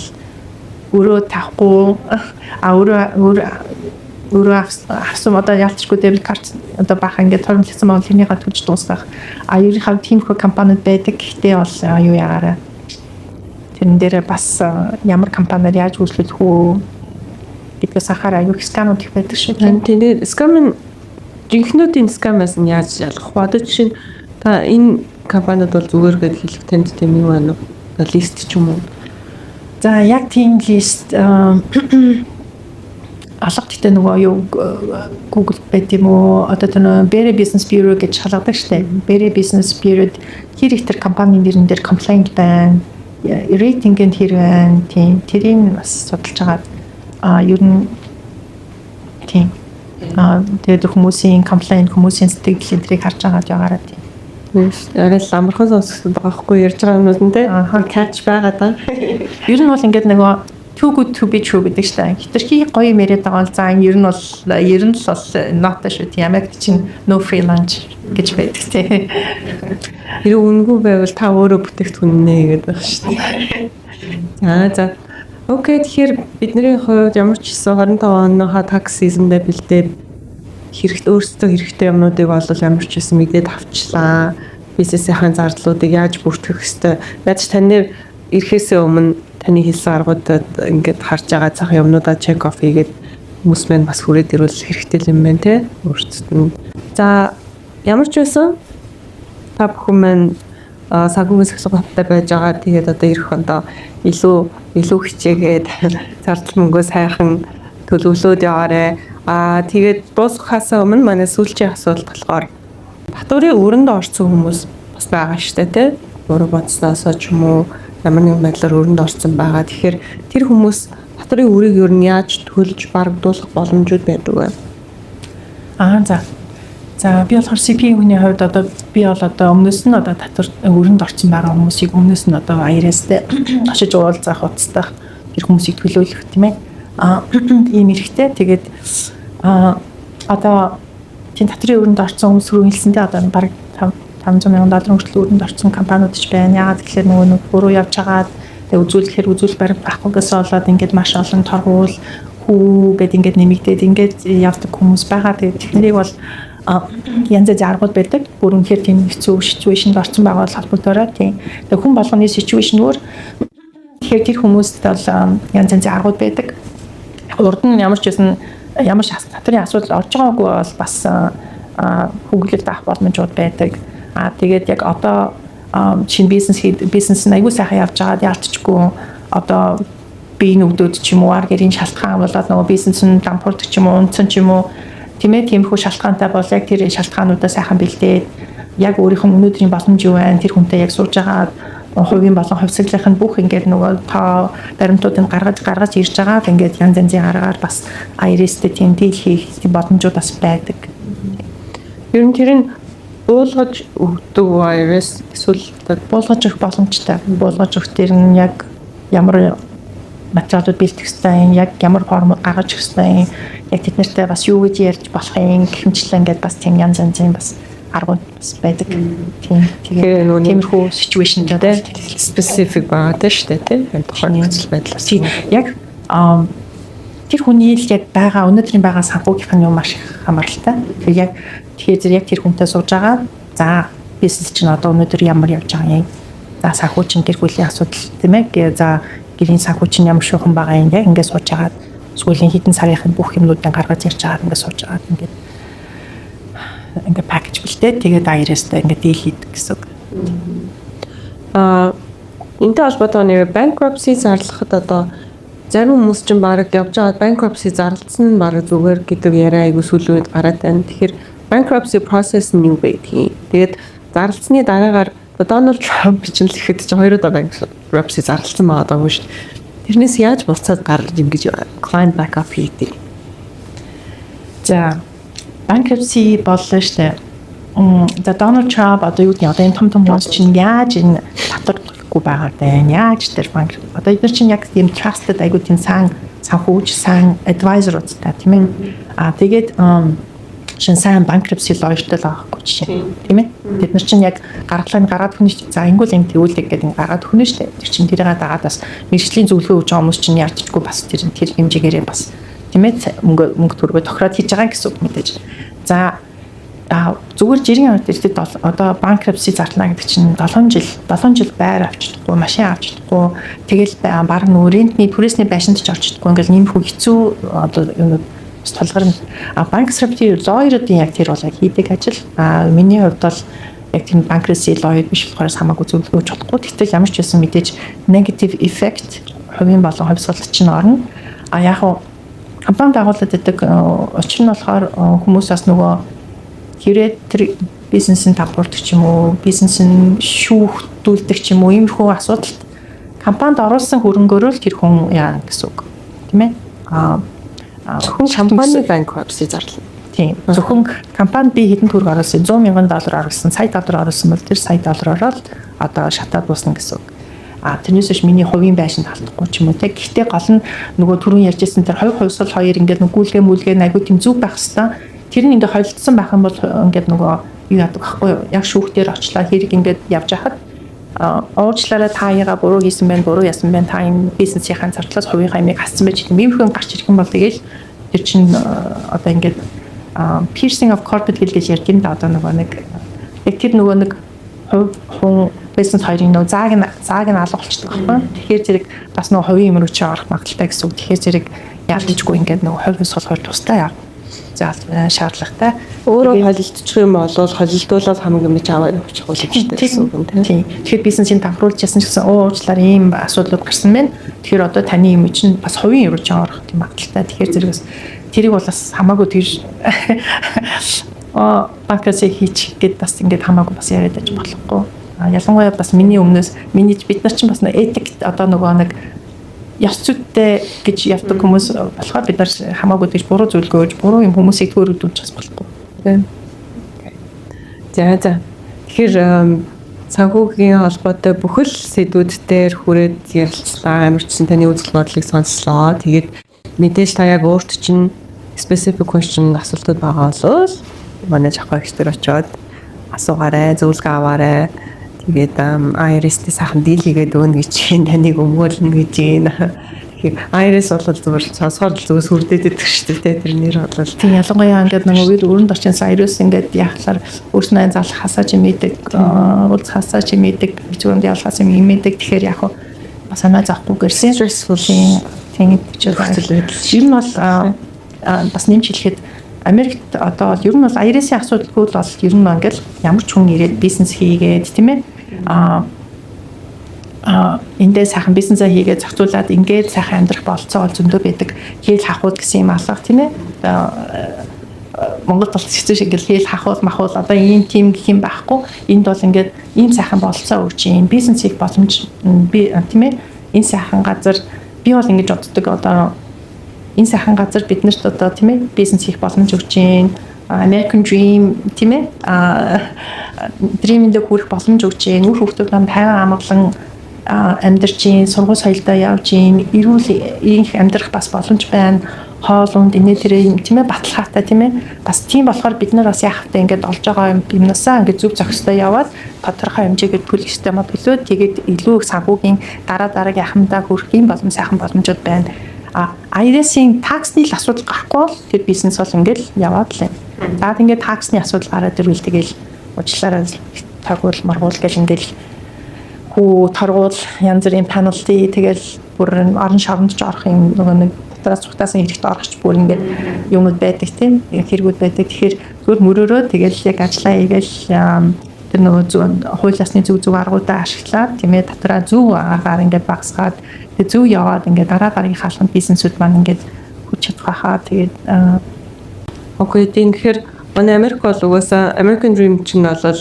A: өрөө тавихгүй, а өөрөө авсан одоо яалтчгүй debit card одоо баахан ингээд торомлогдсон бол тэрнийхээ төлж дуусгах. Ерөнхийдөө тиймэрхүү компаниуд байдаг. Гэхдээ бол юу ягаараа тэрэн дээр бас ямар компаниар яаж үйлчлүүлэх үү гэдгээс анхаараа, аюу scam ууд их байдаг шүү дээ.
B: Тийм, scam нь жинхнүүдийн scam аас нь яаж ялгах вэ? Одоо жишээ нь та энэ компаниуд бол зүгээр гэж хэлэх танд тийм юу байна уу? List ч юм уу?
A: За, яг тийм list алга, гэхдээ нөгөө юу Google байт юм уу? Одоо тэр нөгөө Better Business Bureau гэж шалгадаг штэ. Better Business Bureau хэр их тэр компанийн нэрэн дээр complaint байна, рейтинг нь хэр байна, тийм тэрийг бас судалж агаад ер нь тийм тэгээд хүмүүсийн complaint, хүмүүсийн сэтгэл тэрийг харж агаад яваараа, тийм.
B: Арай л амархан сонсогдсон байгаа хгүй ярьж байгаа юмнууд нь, те. Catch байгаа даа.
A: Ер нь бол ингээд нөгөө too good to be true гэдэг чинь хитрхи гоё юм яриад байгаа бол за, энэ ер нь л бол not шүү. Тийм, Америкт чинь no free lunch гэж байдаг, тийм.
B: Хэрэг үнэгүй байвал та өөрөө бүтээгдэхүүн нэ гэдэг байх шүү дээ. За. Okay, тэгэхээр бидний хувьд ямар ч гэсэн 25 оныхаа tax season-д бэлдээд хэрэгтэй, өөрсдөө хэрэгтэй юмнуудыг бол ямар ч гэсэн мэдээд авчлаа. Бизнесийн зардлуудыг яаж бүртгэх ёстой. Яаж таны ирэхээсээ өмнө таны хэлсэн аргуудад ингээд харж байгаа цах юмнуудаа check off хийгээд хүмүүс мэн бас хүрээд ирвэл хэрэгтэй юм байна те, өөрсдөд нь. За, ямар ч байсан та бүхэн маань санхүүгийн сахилга баттай байж байгаа. Тэгээд одоо ирэх ондоо илүү илүү хичээгээд зардал мөнгөө сайхан төлөвлөөд яваарэ. Аа, тэгээд дуусгахаас өмнө манай сүүлчийн асуулт болохоор татварын өрөнд орсон хүмүүс бас байгаа штэ, тий. Буруу бодсноосоо ч юм уу, ямар нэгэн байдлаар өрөнд орсон байгаа. Тэгэхээр тэр хүмүүс татварын өрийг ер нь яаж төлж барагдуулах боломжууд байдаг вэ?
A: Аа, за. За, би болохоор CPA хүний хувьд одоо би бол одоо өмнөөс нь одоо татвар өрөнд орсон байгаа хүмүүсийг өмнөөс нь одоо IRS-тэй очиж уулзах, уцтах, тэр хүмүүсийг төлөөлөх, тийм ээ. Аа, ийм эрхтэй. Тэгээд одоо тийм татварын өрөнд орсон хүмүүс рүү хэлсэндээ одоо бараг 500 мянган доллар хүртэл өрөнд орсон компаниуд ч байна. Яагаад гэхээр нөгөө нэг буруу явж хагаад, тэгээ үзүүлэхээр үзүүлэх баримт авахгүйгээс болоод ингээд маш олон торгуул хүү гэд ингээд нэмэгдээд ингээд явдаг хүмүүс байгаа. Тэгээд техникийг бол янз янзын аргууд байдаг. Бүр үнэхээр тийм хэцүү situation д орсон байгаа бол холбогдороо, тийм. Тэгээ хүн болгоны situation өөр. Тэгэхээр тэр хүмүүст бол янз янзын аргууд байдаг. Урд нь ямар ч байсан, ямар ч татварын асуудал орж байгаагүй бол бас хүүглэлт авах боломжууд байдаг. Аа, тэгээд яг одоо шинэ бизнес бизнес нь аягүй сайхан явж байгаад яалтчгүй одоо бие нүгдүүд ч юм уу, ар гэрийн шалтгаан болоод нөгөө бизнес нь дампуурдаг ч юм уу, унтсан ч юм уу, тийм ээ, тиймэрхүү шалтгаантай бол яг тэр шалтгаануудаа сайхан бэлдээд, яг өөрийнх нь өнөөдрийн боломж юу байна, тэр хүнтэй яг сууж байгаа хувийн болон хувьсгалынх нь бүх ингээд нөгөө тоо баримтуудыг гаргаж гаргаж ирж байгаа. Ингээд янз янзын аргаар бас IRS-тэй тийм deal хийх тийм боломжууд бас байдаг.
B: Ер нь тэр нь буулгаж өгдөг IRS эсвэл
A: буулгаж өгөх боломжтой. Буулгаж өгөх тэр нь яг ямар материалууд бэлтгэх ёстой юм, яг ямар form гаргаж өгөх ёстой юм, яг тэд нартай бас юу гэж ярьж болох юм гэх мэтчлэн ингээд бас тийм янз янзын бас аргууд бас байдаг. Тийм.
B: Тэгээ нөгөө
A: тиймэрхүү situation дээр
B: specific байгаа даа шүү дээ, тийм, тухайн нөхцөл байдлаас.
A: Тийм. Яг тэр хүний л яг байгаа өнөөдрийн байгаа санхүүгийнх нь юм маш их хамааралтай. Тэгэхээр яг тэгэхээр зэрэг яг тэр хүнтэй сууж байгаа. За, бизнес чинь одоо өнөөдөр ямар явж байгаа юм. За, санхүү чинь гэр бүлийн асуудал, тийм ээ. За, гэрийн санхүү чинь ямар шуухан байгаа юм, яг ингээд сууж агаад сүүлийн хэдэн сарын бүх юмнуудыг гаргаж ярьж агаад, ингээд сууж агаад ингээд ингээд package бэлдээ, тэгээд IRS-тэй ингээд deal хийдэг гэсэн үг.
B: Аа, энэтэй холбоотойгоор нэр bankruptcy зарлахад одоо зарим хүмүүс чинь бараг явж байгаа bankruptcy зарлцсан нь бараг зүгээр гэдэг яриа айгу сүүлийн үед гараад байна. Тэгэхээр bankruptcy process нь юу байдгийг. Тэгээд зарлцсны дараагаар Дональд Трамп чинь л ихэд чинь хоёр удаа bankruptcy зарлцсан байгаа даа шүү дээ. Тэрнээс яаж буцаад гарч ингэж climb back up хийдэг?
A: За, bankruptcy боллоо штэ. За, Дональд Трамп одоо юу гэдэг, одоо энэ том том хүмүүс чинь яаж энэ татвар төлөхгүй байгаа даа. Яаж тэр банк одоо эдгээр чинь яг тийм trusted, айгуу тийм сайн санхүүж, сайн advisor-уудтай, тийм ээ. Аа, тэгээд шин сайн bankruptcy lawyer-тай л байгаа хгүй жишээ. Тийм ээ. Тэд нар чинь яг гаргалгааг нь гаргаад өгнө шүү дээ. За, ингэвэл юм, тэгвэл гэдэг нь гаргаад өгнө шүү дээ. Тэр чинь тэрийг дагаад бас мэргэжлийн зөвлөгөө өгж байгаа хүмүүс чинь яарчгүй бас тэр тэр хэмжээгээрээ бас, тийм ээ, мөнгө мөнгө төгрөгөө тохироод хийж байгаа гэсэн үг мэдээж. За, зүгээр жирийн ард иргэд одоо bankruptcy зарлана гэдэг чинь 7 жил, 7 жил байр авч чадахгүй, машин авч чадахгүй, тэгэл баг нөө rent ний түрээсний байшинд ч орч чадахгүй, ингээл нэмэхүү хэцүү одоо юунууд бас тулгарна. А bankruptcy lawyer-уудын яг тэр бол яг хийдэг ажил. А миний хувьд бол яг тийм bankruptcy lawyer биш болохоор хамаагүй зөвлөгөө өгч чадахгүй. Гэтэл ямар ч байсан мэдээж negative effect хувийн болон хувьсгалт чинь орно. А яг хуу компани байгуулад байдаг учир нь болохоор хүмүүс бас нөгөө хэрэг тэр бизнес нь дампуурдаг ч юм уу, бизнес нь шүүхтүүлдэг ч юм уу, иймэрхүү асуудалт компанид оруулсан хөрөнгөөрөө л тэр хүн яана гэсэн үг. Тийм ээ? А
B: зөвхөн компани bankruptcy зарлана.
A: Тийм. Зөвхөн компанид би хэдэн төгрөг оруулсан, 100 мянган доллар оруулсан, сая доллар оруулсан бол тэр сая доллараар л одоо шатаад дуусна гэсэн үг. А тэрнээс биш миний хувийн байшинд алдахгүй ч юм уу, те. Гэхдээ гол нь нөгөө түрүүн ярьжсэн тэр хувь хувьсгал хоёр ингээд нэг гүйлгээ мүлгээ айгуу тийм зүг байх хэвээр. Тэр нь ингээд холилдсон байх юм бол ингээд нөгөө юу яадаг байхгүй юу? Яг шүүхтэр очлаа, хэрэг ингээд явж хахад Уучлаарай, та яга буруу хийсэн байна, буруу ясан байна. Та энэ бизнесийнхаа зардлаас хувийнхаа юмыг хассан байж гэдэг юм хүн гарч ирэх юм бол тэгэл тэр чинь одоо ингээд piercing of corporate veil гэж ярьдаг юм да. Одоо нөгөө нэг яг тэр нөгөө нэг хувь хүн, бизнес хоёрын нөгөө зааг нь алга болчихдог байхгүй. Тэгэхээр зэрэг бас нөгөө хувийн юм руу чи орох магадлалтай гэсэн үг. Тэгэхээр зэрэг яалтчгүй ингээд нөгөө хувь хүн болохоор тустай заал шаардлагатай.
B: Өөрөө холилдчих юм бол холилдуулаад хамаг юм чи аваад явчих боломжтой гэсэн үг юм, тийм.
A: Тийм. Тэгэхээр бизнесийг танхруулж ясан ч гэсэн уучлаарай, ийм асуудлууд гарсан байна. Тэгэхээр одоо таны юм чинь бас хувийн юм руу чи орох тийм магадлалтай. Тэгэхээр зэрэг бас тэрийг бол бас хамаагүй тэр банкаас хийчих гээд бас ингээд хамаагүй бас яриад байж болохгүй. А ялангуяа бас миний өмнөөс миний бид нар чинь бас нэг этик, одоо нөгөө нэг ёс зүйтэй гэж явдаг хүмүүс болохоор бид нар хамаагүй тэгж буруу зүйлгөөж, буруу юм хүмүүсийг төөрөгдүүлж бас болохгүй.
B: Тийм. За. Тэгэхээр санхүүгийн холбоотой бүхэл сэдвүүд дээр хүрээд ярилцлаа. Амарчсан таны үзэл бодлыг сонслоо. Тэгээд мэдээж та яг өөрт чинь specific question, асуултууд байгаа бол манай жавхаа ихтер очиод асуугаарай, зөвлөгөө аваарай. Тэгээд IRS-тэй сайхан deal хийгээд өгнө гэж таныг өмгөөлнө гэж байна. Тэгэхээр IRS бол зүгээр сонсохоор л зүгээр сүрдээд идэх шүү дээ. Тэр нэр бол
A: Тийм, ялангуяа ингээд нөгөө үер өрөнд орчин IRS ингээд яхалаар өөрснөө залах хасаа чимээдэг, уулз хасаа чимээдэг, бичвэнд ялхаас юм имээдэг. Тэгэхээр яг бас санаа зовхгүй гэрсэн.
B: Stressful.
A: Тийм, гэж
B: нөхцөл байдал.
A: Ер нь бол бас нэмж хэлэхэд Америкт одоо бол ер нь бол IRS-ийн асуудалгүй л бол ер нь ингээл ямар ч хүн ирээд бизнес хийгээд, тийм ээ, а а эндээ сайхан бизнесээ хийгээд зохицуулаад ингээд сайхан амьдрах болцоо бол зөндөө байдаг. Хэл хахууд гэсэн юм алга, тийм ээ. Монгол бол хэцүү шиг ингээл хэл хахуул махуул одоо ийм тийм гэх юм байхгүй. Энд бол ингээд ийм сайхан болцоо өгч юм. Бизнес хийх боломж би, тийм ээ. Энэ сайхан газар, би бол ингэж боддог, одоо энэ сайхан газар биднэрт одоо, тийм ээ, бизнес хийх боломж өгч юм. American Dream, тийм ээ. Dream-д хүрэх боломж өгч юм. Үр хүүхдүүд нам тайван амгалан амьдарч юм, сургууль соёлдоо явж юм, эрүүл инх амьдрах бас боломж байна. Хоол унд инээ тэрэ юм, тийм ээ, баталгаатай, тийм ээ. Бас тийм болохоор бид нар бас яах вэ, ингээд олж байгаа юмнасаа ингээд зөв зохистой яваад тодорхой хэмжээгээр төлөх ёстой юм төлөөд тэгээд илүү их санхүүгийн дараа дараагийн ахмадаа хүрэх юм боломж, сайхан боломжууд байна. А IRS-ийн tax-ны л асуудал гарахгүй бол тэр бизнес бол ингээд яваад л юм. За, ингээд tax-ны асуудал гараад ирвэл тэгэл уучлаарай, тагуул маргуул гэл ингээл хүү торгуул, янз бүрийн penalty, тэгэл бүр орон шоронд ч орох юм, нөгөө нэг дотроос цухтаасан хэрэгт орохч бүр ингээд юмнууд байдаг, тийм хэрэгүүд байдаг. Тэгэхээр зүгээр мөрөөрөө тэгэл яг ажиллаа хийгээл тэр нөгөө зөв хууль ёсны зөв зөв аргуудаа ашиглаад, тийм ээ, дотроо зөв аргаар ингээд багасгаад тэг зөв яваад ингээд дараа дараагийн хаалханд бизнесүүд маань ингээд хүч чадах байхаа. Тэгээд
B: Okay, тийм, тэгэхээр манай Америк бол угаасаа American Dream чинь бол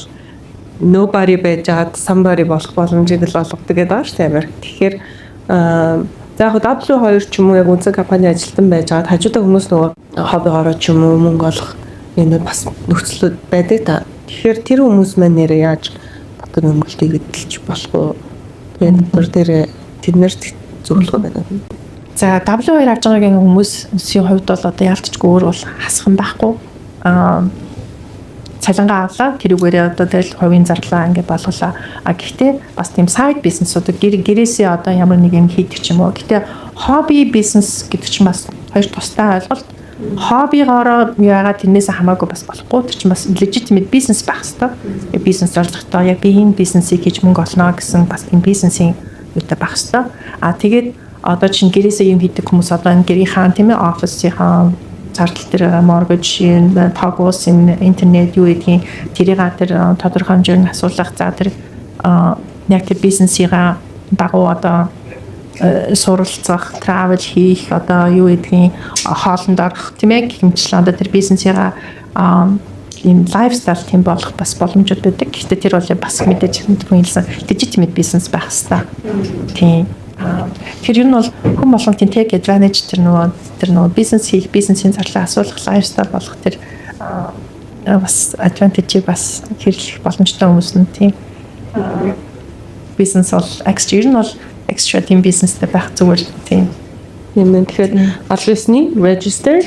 B: nobody байж хаад somebody болох боломжийг л олгодог гэдэг байгаа шүү дээ Америк. Тэгэхээр за яг W2 ч юм уу яг үндсэн компани ажилтан байж байгаад хажуудаа хүмүүс нөгөө хоббигоороо ч юм уу мөнгө олох юмнууд бас нөхцлүүд байдаг та. Тэгэхээр тэр хүмүүс маань нэрээ яаж дотор өмгөлт хийгдэлж болох уу? Тэгээд дотор дээр тэднэрт зөвлөгөө байна уу?
A: За, W2 авч байгаагийн хүмүүсийн хувьд бол одоо яалтчгүй өөр бол хасах юм байхгүй. Цалингаа авлаа, тэрүүгээрээ одоо тэгэл хувийн зарлаа ингээд болголоо. А гэхдээ бас тийм side бизнесүүд, гэр гэрээсээ одоо ямар нэг юм хийдэг ч юм уу. Гэхдээ хобби бизнес гэдэг чинь бас хоёр тустай ойлголт. Хоббигоороо яагаад тэрнээс хамаагүй бас болохгүй. Тэр чинь бас legitimate бизнес байх хэвээр. Бизнес зорилготой, яг би энэ бизнесийг хийж мөнгө олно гэсэн бас тийм бизнесийн юутай байх хэвээр. А тэгээд одоо чинь гэрээсээ юм хийдэг хүмүүс одоо энэ гэрийнхаа, тийм ээ, офисынхаа зардал тэр mortgage, тог ус, интернет юу гэдгийг тэрийг тэр тодорхой хэмжээнд асуулах, за тэр яг тэр бизнесийнхаа дагуу одоо суралцах, travel хийх, одоо юу гэдгийг хоолнд орох, тийм ээ, гэх мэтчлэн одоо тэр бизнесийнхаа ийм lifestyle тийм болох бас боломжууд байдаг. Гэхдээ тэр бол бас мэдээж хүн хэлсэн legitimate business байх хэвээр. Тийм. Тэр ер нь бол хүн болгон тийм take advantage тэр нөгөө бизнес хийх, бизнесийн зарлаа асуулах, lifestyle болох тэр бас advantage-ийг бас хэрэглэх боломжтой хүмүүс нь тийм бизнес бол extra, ер нь бол extra тийм бизнестэй байх зүгээр, тийм.
B: Тийм ээ. Тэгэхээр аль биесны register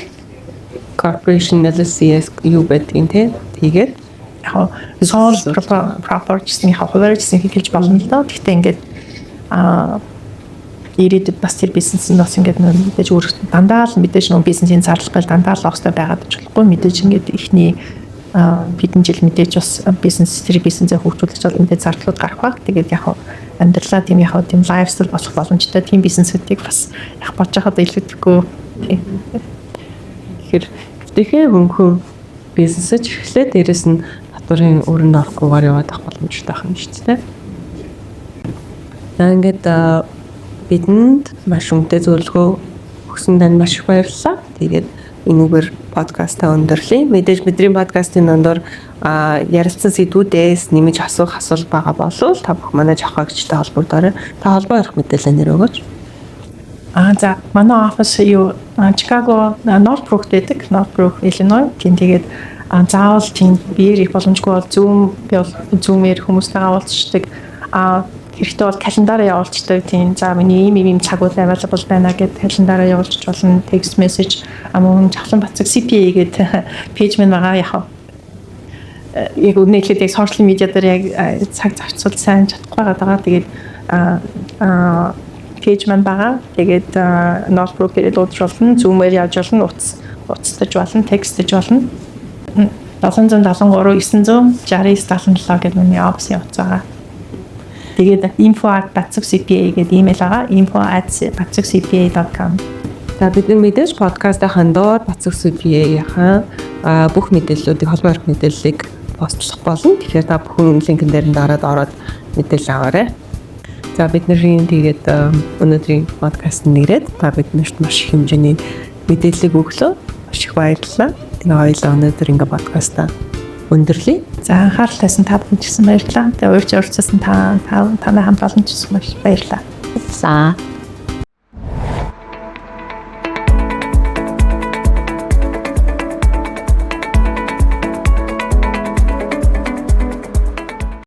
B: corporation, LLC юу байдгийг те тэгээд
A: Яг sole proper гэсэн яг хувиар гэсэн хэлж болно л доо. Гэхдээ ингээд ирээдүйд бас тэр бизнес нь бас ингээд нөө мэдээж өөр дандаа л мэдээж нөө бизнесийн зарлах дандаа л оостой байгаад ч болохгүй, мэдээж ингээд эхний хэдэн жил мэдээж бас бизнес, тэр бизнесээ хөгжүүлэх бол мэдээж зардлууд гарах байх. Тэгээд яг амьдралаа тийм яг тийм lifestyle болох боломжтой тийм бизнесүүдийг бас яг бодож байхад илүүдэхгүй.
B: Тэгэхээр гэвтэйхээ мөнхөн бизнесэж эхлээд дээрэс нь татварын өрөнд орохгүйгээр яваад авах боломжтой байх юм шүү дээ. За, ингээд бидэнд маш үнэтэй зөвлөгөө өгсөн танд маш их баярлалаа. Тэгээд энүүгээр подкастаа өндөрлөе. Мэдээж бидний подкастын дундуур ярилцсан сэдвүүдээс нэмэж асуух асуулт байгаа болвол та бүхэн манай жохогчтой холбогдоорой. Та холбоо ярих мэдээлэл нэр өгөөч.
A: За, манай офис юу Чикаго Northbrook байдаг. Northbrook, Illinois. Тийм, тэгээд заавал тийм биеэр их боломжгүй бол Zoom, би бол Zoom-ээр хүмүүстэйгээ уулздаг. Хэрэгтэй бол calendar аа явуулцдаг. Тийм, за, миний ийм ийм цагууд available байна гэд calendar аа явуулчих болно. Text message, мөн Жавхлан Бацаг CPA гэдэг page минь байгаа. Яг яг үнэ хэлээд яг social media дээр яг цаг зарцуул сайн чадахгүй байгаа. Тэгээд page маань байгаа. Тэгээд Northbrook дээр дуудаж болно, Zoom-ээр яаж болно, утастаж болно, text ж болно. 773 969 77 гэдэг миний офисын утас байгаа. Тэгээд info@batsukcpa гэдэг имэйл байгаа. info@batsukcpa.com.
B: За, бид нар мэдээж подкастын доор Бацаг CPA-ийн бүх мэдээллүүдийг, холбоо ярих мэдээллийг post лох болно. Тэгэхээр та бүхэн link эн дээр нь дараад ороод мэдээлэл аваарай. За, бидний тэгээд өнөөдрийн подкаст нэрээд та биднэрт маш их хэмжээний мэдээллийг өглөө. Маш их баярлалаа. Тэгээ хоёулаа өнөөдөр ингээ подкастаа өндөрлөе.
A: За, анхаарал тавьсан та бүхэн ч гэсэн баярлалаа. Тэгээ урьж орцсон та танай хамт олон ч гэсэн маш баярлалаа.
C: За.